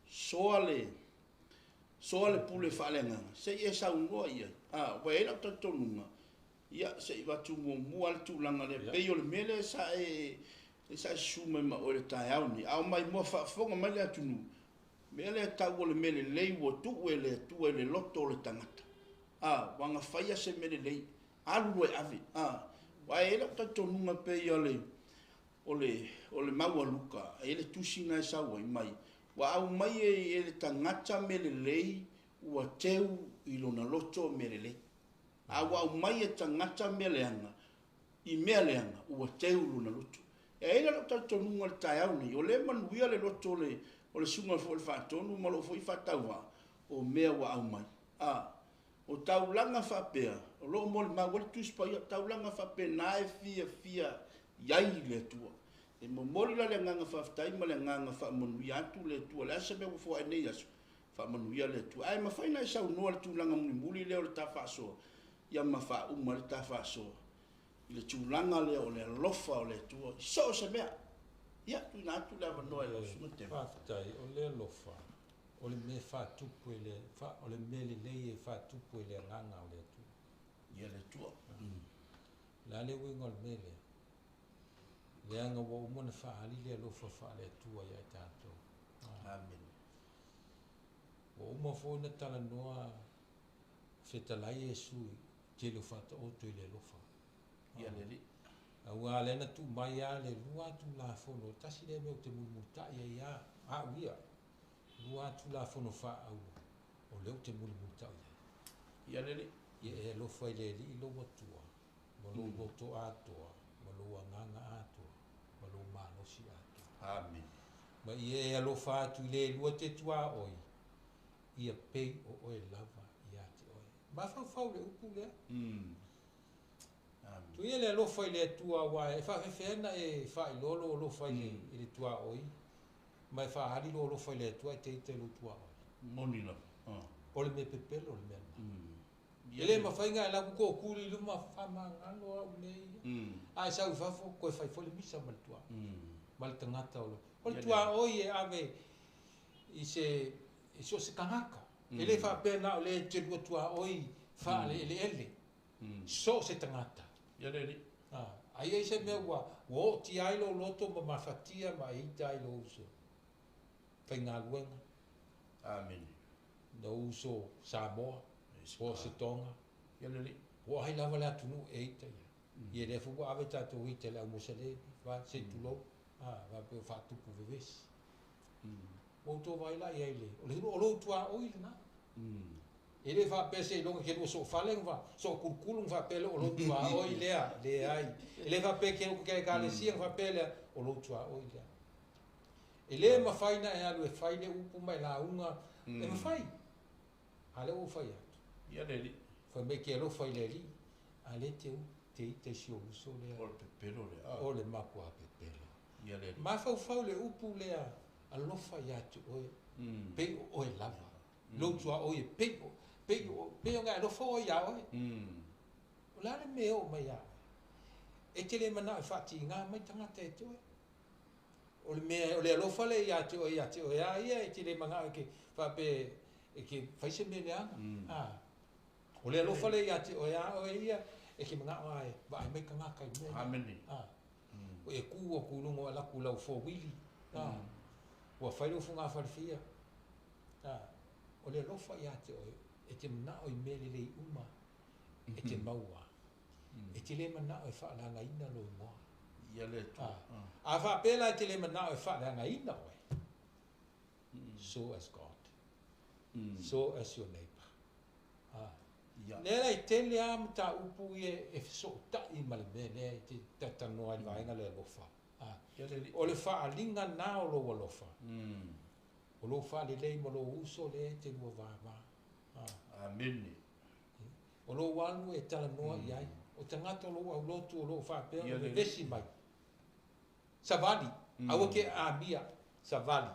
soa le pule faaleagaga, se i e saunoa i ai. Ua i ai lau talitonuga, ia se i avatu muamua le tulaga lea, pei o le mea lea sa e susu mai ma oe i le taeao nei, a o maimoa faafofoga mai le atunuu, mea lea tau o le mea lelei ua tuu e le Atua i le loto o le tagata. Ua na faia se mea lelei, alu loa e ave. Aua e i ai lau talitonuga pei o le mau a Luka, e i ai le tusi na e sau ai mai, ua aumai e le tagata mea lelei ua teu i lona loto mea lelei. A ua aumai e tagata mea leaga, i mea leaga, ua teu lona loto. E i ai lau talitonuga i le taeao nei, o lea manuia le loto o le susuga foi o le faatonu ma lou foi faatauvaa, o mea ua aumai. O taulaga faapea, o loo molimau ai le Tusi Paia, taulaga faapena e fiafia i ai le Atua. E momoli la le agaga faafetai ma le agaga faamanuia atu le Atua. Le a se mea ua foai nei aso, faamanuia le Atua. Ae mafai na e saunoa le tulaga mulimuli lea o le ta faasoa, ia ma faauma le ta faasoa i le tulaga lea o le alofa o le Atua i so o se mea. Ia, tuuina atu le avanoa i lau susuga Temo. Faafetai, o le alofa, o le mea faatupu e le, o le mea lelei e faatupu e le agaga o le Atua. Ia le Atua. La le uiga o le mea lea. Leaga ua uma ona faaali le alofa faale Atua ia i tatou. Amen. Ua uma foi na talanoa fetalai Iesu i tele o faataoto i le alofa. Ia le Alii. Aua lea na tuu mai lava le lua Tulafono, tasi lea mea ou te mulimulitai ai lava, au ia, lua Tulafono faaauro, o lea ou te mulimulitai ai. Ia le Alii. Ia e alofa i le Alii lou Atua, ma lou loto atoa, ma lou agaga atoa, ma lou malosi atoa. Amen. Ma ia e alofa atu i le lua te tuaoi, ia pei o oe lava ia te oe. Mafaufau le upu lea. Amen. Tu ia le alofa i le Atua aua e faafefea e faailoa lou alofa i le tuaoi, ma e faaali lou alofa i le Atua e te ita i lou tuaoi. Moni lava. O le mea pepelo le mea lena. E le mafai na e lau tootuli i luma faamagalo au nei. A e sau i fafo, koe fai foi le misa ma le tuaoi. Ma le tagata o le. O le tuaoi e ave i se i so o se tagata. E le faapea na o le te lua tuaoi faaleeleele. So o se tagata. Ia le Alii. Ai ai se mea ua ooti ai lou loto ma mafatia ma e ita ai lou uso. Faigaluega. Amen. Lou uso Samoa, po o se Tonga. Ia le alii. Po o ai lava le atunuu e ita i ai. Ia lea foi ua ave tatou ita i le au Moselemi, se i tulou, faapea ua faatupu vevesi. Ua outou vaai la i ai i le, o lou tuaoi lena. E le faapea seiloga e te lua soofale ma sookulukulu ona faapea lea o lou tuaoi lea, leai. E le faapea e te o i ekalesia ona faapea lea o lou tuaoi lea. E le mafai ona e alu e fai le upu ma e lauga, e mafai, a o lea ua ou fai atu. Ia le alii. Fai mai e te alofa i le Alii, a o lea e te te ita i si ou uso lea. O le pepelo lea. O le matua pepelo. Ia le alii. Mafaufau le upu lea, alofa ia te oe, pei o oe lava. Lou tuaoi e pei o, pei o, pei ona e alofa oe ia oe. O le a le mea e oo mai ia oe? E te le manao e faatiga mai tagata ia te oe. O le mea, o le alofa lea ia te oe, ia te oe lava ia, e te le manao e te faapea e te fai se mea leaga. O le alofa lea ia te oe lava oe ia, e te manao lava e vaai mai tagata i mea ia. Amene. Ua e tu atu i luga ua alu atu i lau 4 wheel, ua fai lou fogafalefia. O le alofa ia te oe, e te manao i mea lelei uma, e te maua. E te le manao e faaleagaina lou igoa. Ia le Atua. A faapea la e te le manao e faaleagaina oe, so as God, so as your neighbor. Lea la e tele lava mataupu ia e fesootai ma le mea lea e te talanoa ai i le vaega lea alofa. Ia le alii. O le faaaliga na o lou alofa, o lou faalelei ma lou uso lea e te lua vava. Amene. O lou alu e talanoa i ai. O tagata o lou aulotu o loo faapea Ia ona le vevesi mai. Savali, aua ke amia, savali.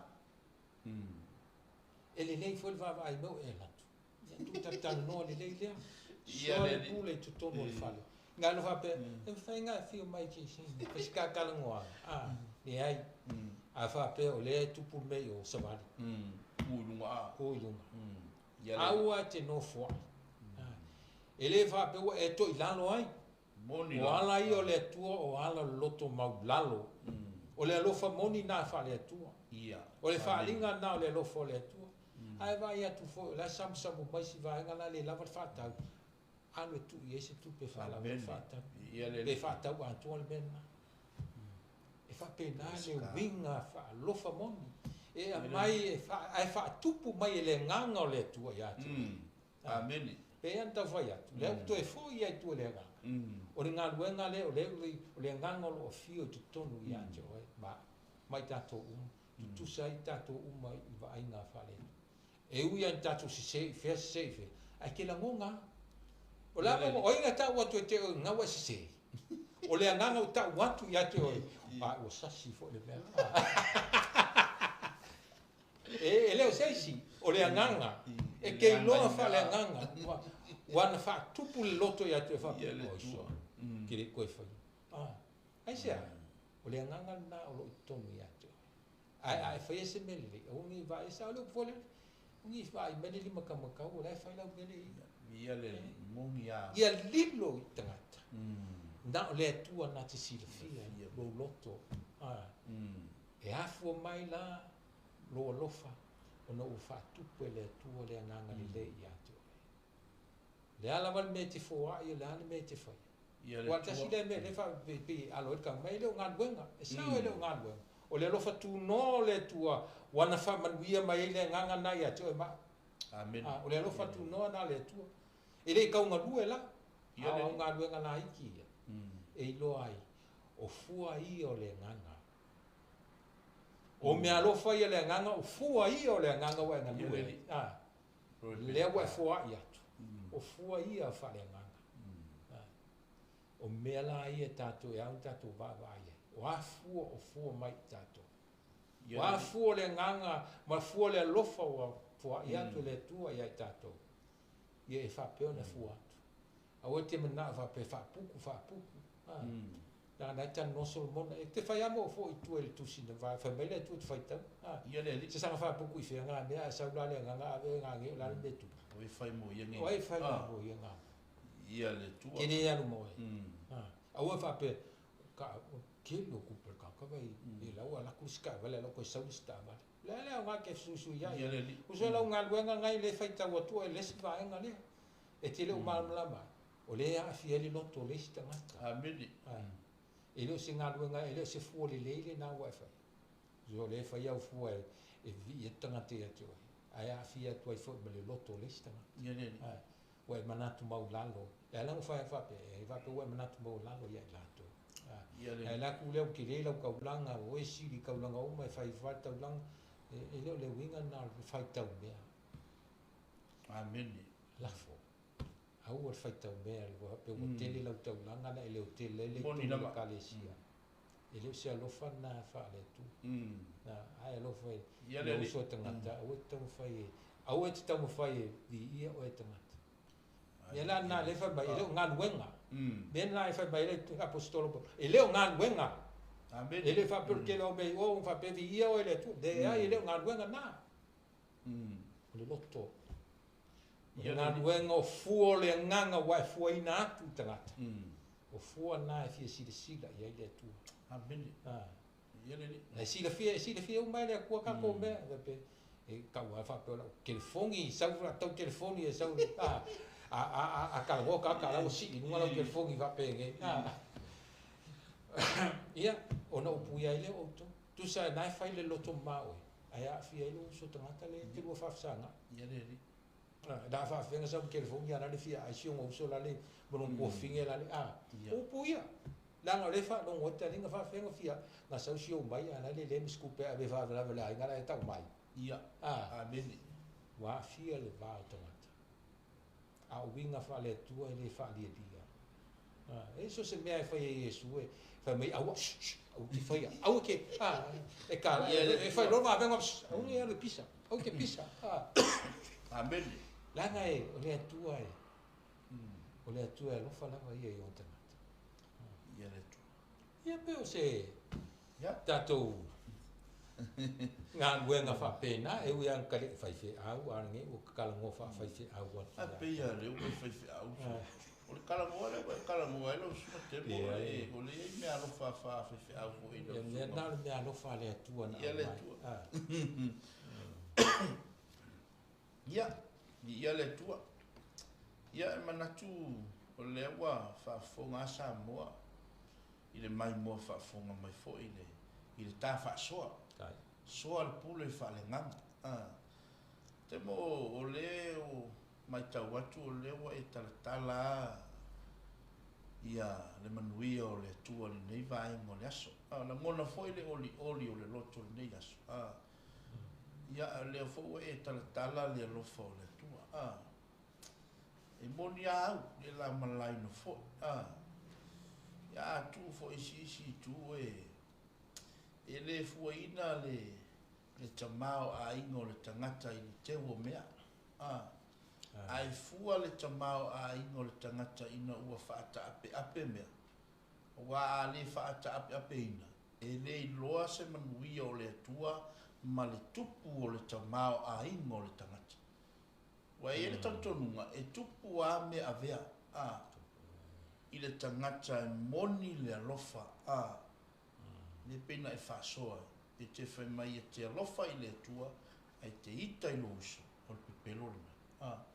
E lelei foi le vaavaai mai o e alu atu. Ia tuu talatalanoa lelei lea. Ia Soa le le alii. pule i totonu o le fale. Galo faapea, e mafai ona afio mai ke fai se talanoaga. Leai. A faapea o lea e tupu le mea i o savali. Tu i luga a. Tu i luga. Ia le alii. Aua e te nofoai. E le faapea ua e toilalo ai. Moni O la. ala ia o le Atua o ala o le loto maulalo. O le alofa moni na faale-Atua. Ia. O le Amene. faaaliga na o le alofa o le Atua. Ae vaai atu foi, o la e samusamu mai si vaega la le lava le faatau. Alu e tuu i ai se tupe faalava le Amene. faatau. Ia le Pe alii. faatau atoa le mea lena. E faapena le Pesika. uiga faalofa moni. E Ia le aumai e ae faatupu mai e le agaga o le Atua ia te oe. Amene. Pe ana tau fai atu. Lea ua toe foi ai tua le agaga. O le galuega lea o le, o le agaga o loo afio i totonu ia te oe ma mai tatou uma. Tutusa ai tatou uma i vaaiga faale-Atua. E ui lava ina tatou sese i fea sese i fea, ae te lagona lava. O le a o ai na tau atu e te oe na ua e sese. O le agaga o tau atu ia te oe, a ua sasi foi le mea. E le o se isi, o le agaga. E te iloa faaleagaga. Ua na faatupu le loto ia te oe faapea, Ia le oi Atua. soa, ke le koe fai. Aisea, o le agaga lena o loo i totonu ia te oe. Ae a e faia se mea lelei, aua ne i vaai, sao le upu foi lea, ni vaai mai le lima taumatau, o la e fai lau mea lelei. Ia le alii. Moni a. Ia lilo i tagata. Na o le Atua na te silafia Silafia. lou loto. E afua mai la lou alofa ona ua faatupu e le Atua le agaga lelei ia te oe. Le a lava le mea e te foai, o le a le mea e te faia. Ia le Ua tasi Atua. lea mea lea faapei alo ai le tau mai e le o galuega. E sao e le o galuega. O le alofa tunoa o le Atua ua na faamanuia mai ai le agaga na ia te oe ma. Amene. O le alofa tunoa na le Atua. E le i taugalue la. Ia A le o alii. galuega laiti ia. E iloa ai, o fua ia o le agaga. O mea alofa ia le agaga, o fua ia o le agaga ua e Ia galue le ai. alii. Lea ua e foai atu. O fua ia faaleagaga. O mea la ia tatou e au tatou vaavaai ai. O a fua o fua mai i tatou. Ia O le a alii. fua o le agaga ma fua o le alofa ua foai atu e le Atua ia i tatou. Ia e faapea ona fua atu. Aua e te manao faapea faapuku, faapuku. Na na e talanoa Solomona, e te fai lava ma ou foi i tua i le tusi na va, fai mai le Atua te faitau. Ia le alii. Se saga faapuku i fea ngā mea, ae sau la le agaga ave ngā ge o la le mea tupu. O e fai mo ia nge. O e fai mo ia ngā. Ia le Atua. Ke le alu mo e. Aua e faapea, ka, ke lo kupe ka ka vai, e lau ala ku sika vale lau koe sau le sita vale. Le le o ngā ke susu ia. Ia le alii. O se lau galuega ngai le faitau atua e le isi vaega lea. E te le o malamalama ai. O lea e aafia ai le loto o le isi tagata. Amene. E le o se galuega, e le o se fua lelei lena ua e faia. O lea e fai au fua e vivii ai le tagata ia te oe, ae aafia atu ai foi ma le loto o le isi tagata. Ia le Alii. Ua e manatu maulalo. E ala ona fai atu faapea, e faapea ua e manatu maulalo ia i latou. Ia le Ae la ku lea ua tele lau taulaga, o oe e sili i taulaga uma e fai fa le taulaga, e le o le uiga lena o le faitau mea. Amene. Lafo. Aua le faitau mea, ua faapea ua tele lau taulaga na e le o tele ai le Moni itu o le lava. ekalesia. E le o se alofa lena faale Atua. Ae alofa e Ia le lou Alii. uso a tagata, aua e te taumafai e, aua e te taumafai e viia oe e tagata. Mea la lena lea e fai mai, e le o galuega. Mea lena e fai mai ai le aposetolo Paulo, e le o galuega. Amene. E le faapea o le tele o mea i o, faapea viia oe le Atua. Leai, e le o galuega na. O le loto. O le Ia le Alii. galuega o fua o le agaga ua e fuaina atu i tagata. O fua na e fia silasila i ai le Atua. Amene. Ia le Alii. E silafia, e silafia uma e le Atua tatou mea. Faapea, e tau lava faapea o lau telefoni, sau la tau telefoni e sau, a talanoa tagata la ua sii i luga lau telefoni faapenei. Ia, ona upuia ai lea o outou. Tusa na e fai le loto ma oe, ae aafia ai lou uso tagata le te lua faafesagai. Ia le Alii. Na faafeaga sau telefoni a la le fia ai si ona uso la le ma lona tuafine la le, upuia. Leaga o lea e faalogo ai taliga faafeaga fia na sau si ou mai a la le le miskupe ave faalavelave le aiga la e tau mai. Ia. Amene. Ua aafia le va o tagata. A o uiga faale Atua e le faalialia. E so se mea e fai e Iesu e fai mai aua, shh, shh, aua te faia, aua te, e ka, Ia, le e fai loa vavenga, shh, aua ne alu e pisa, aua te pisa. Amene. Leaga e, o le Atua e, o le Atua e alofa lava ia i ona tagata. Ia le Atua. Ia pe o se Ia. tatou galuega faapena, e ui lava ka le faifeau, a lenei ua talanoa faafaifeau atu. A pe ia le ua faifeau. O le talanoa lea ua e talanoa ai lau susuga Temo, Ia, ia. o le i ai mea alofa faafaifeau foi i lau Ia, mea susuga. na o le mea alofa a le Atua na Ia le aumai. Atua. Ia, ia le Atua. Ia, e manatu o lea ua faafofoga a Samoa i le maimoa faafofoga mai foi i le ta faasoa. Tai. Soa le pule faaleagaga. Temo, o le o matau atu o lea ua e talatala a ia le manuia o le Atua lenei vaega o le aso. Lagona foi le olioli o le loto lenei aso. Ia, o lea foi ua e talatala le alofa o le Atua. E moni a au, le la malaino foi. Ia, a tuu foi isi isi i tu e le fuaina le tamā o aiga o le tagata i le teu o mea. Ae fua le tamā o aiga o le tagata ina ua faataapeape mea. Ua a le faataapeapeina, e le iloa se manuia o le Atua ma le tupu o le tamā o aiga o le tagata. Ua e i ai le talitonuga e tupu a mea avea, i le tagata e moni le alofa, le pei na e faasoa ai. E te fai mai e te alofa i le Atua, ai te ita i lou uso, o le pepelo lena.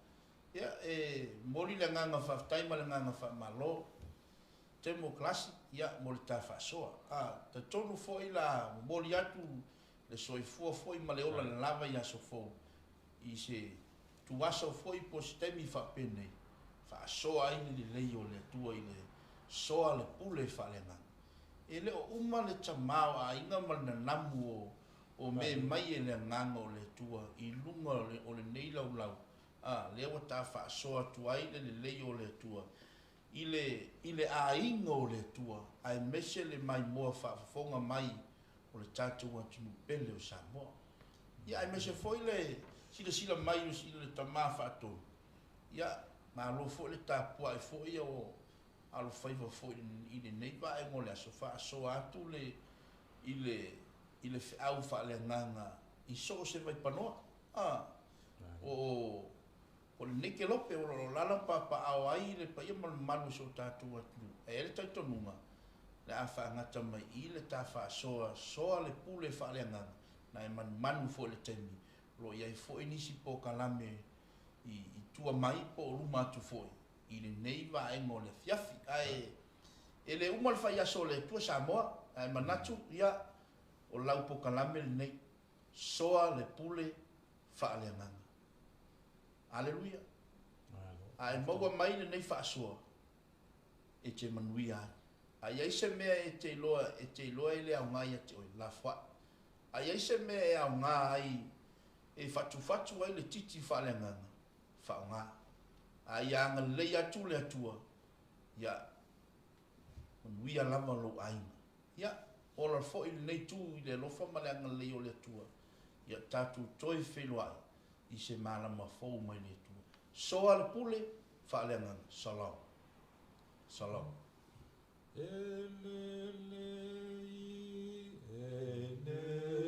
Ia, e moli le agaga faafetai ma le agaga faamalo. Temo Kalasi, ia, mo le ta faasoa. Talitonu foi la momoli atu le soifua foi ma le ola le lava i aso fou. I se tuaso foi po se taimi faapenei, faasoa ai le lelei o le Atua i le soa le pule faaleagaga. E le o uma le tamā o aiga ma le nanamu o me mai e le agaga o le Atua i luga o lenei laulau. Lea ua ta faasoa atu ai le lelei o le Atua i le aiga o le Atua, ae mese le maimoa faafofoga mai o le tatou atunuu pele o Samoa. Ia, ae mese foi le silasila mai o si le tamā faatonu. Ia, malo foi le tapuai foi o alofaiva foi i lenei vaega o le aso faasoa atu le, i le feau faaleagaga i so o se vaipanoa. O lenei kelope o lo lala papaao ai le paia ma le mamalu o so tatou atunuu. E ai le talitonuga, le a faagata mai i le ta faasoa, soa le pule faaleagaga, na e manumanu foi le taimi. O lo o i ai foi nisi polokalame i tua mai po o luma atu foi. i lenei vaega o le afiafi. Ae e le uma le faiaso o le Atua Samoa, ae manatu, ia, o lau pokalame lenei, soa le pule faaleagaga. Aleluia. A e maua mai lenei faasoa, e te manuia ai. A i ai se mea e te iloa, e te iloa e le aoga ia te oe, lafoai. A i ai se mea e aoga ai, e fatufatu ai le titi faaleagaga, faaaoga. A ia agalelei atu le Atua, ia manuia lava lou aiga. Ia, ola foi lenei itu i le alofa ma le agalelei o le Atua, ia tatou toe feiloai i se malama fou mai le Atua. Soa le pule faaleagaga. Shalom. Shalom. E lelei e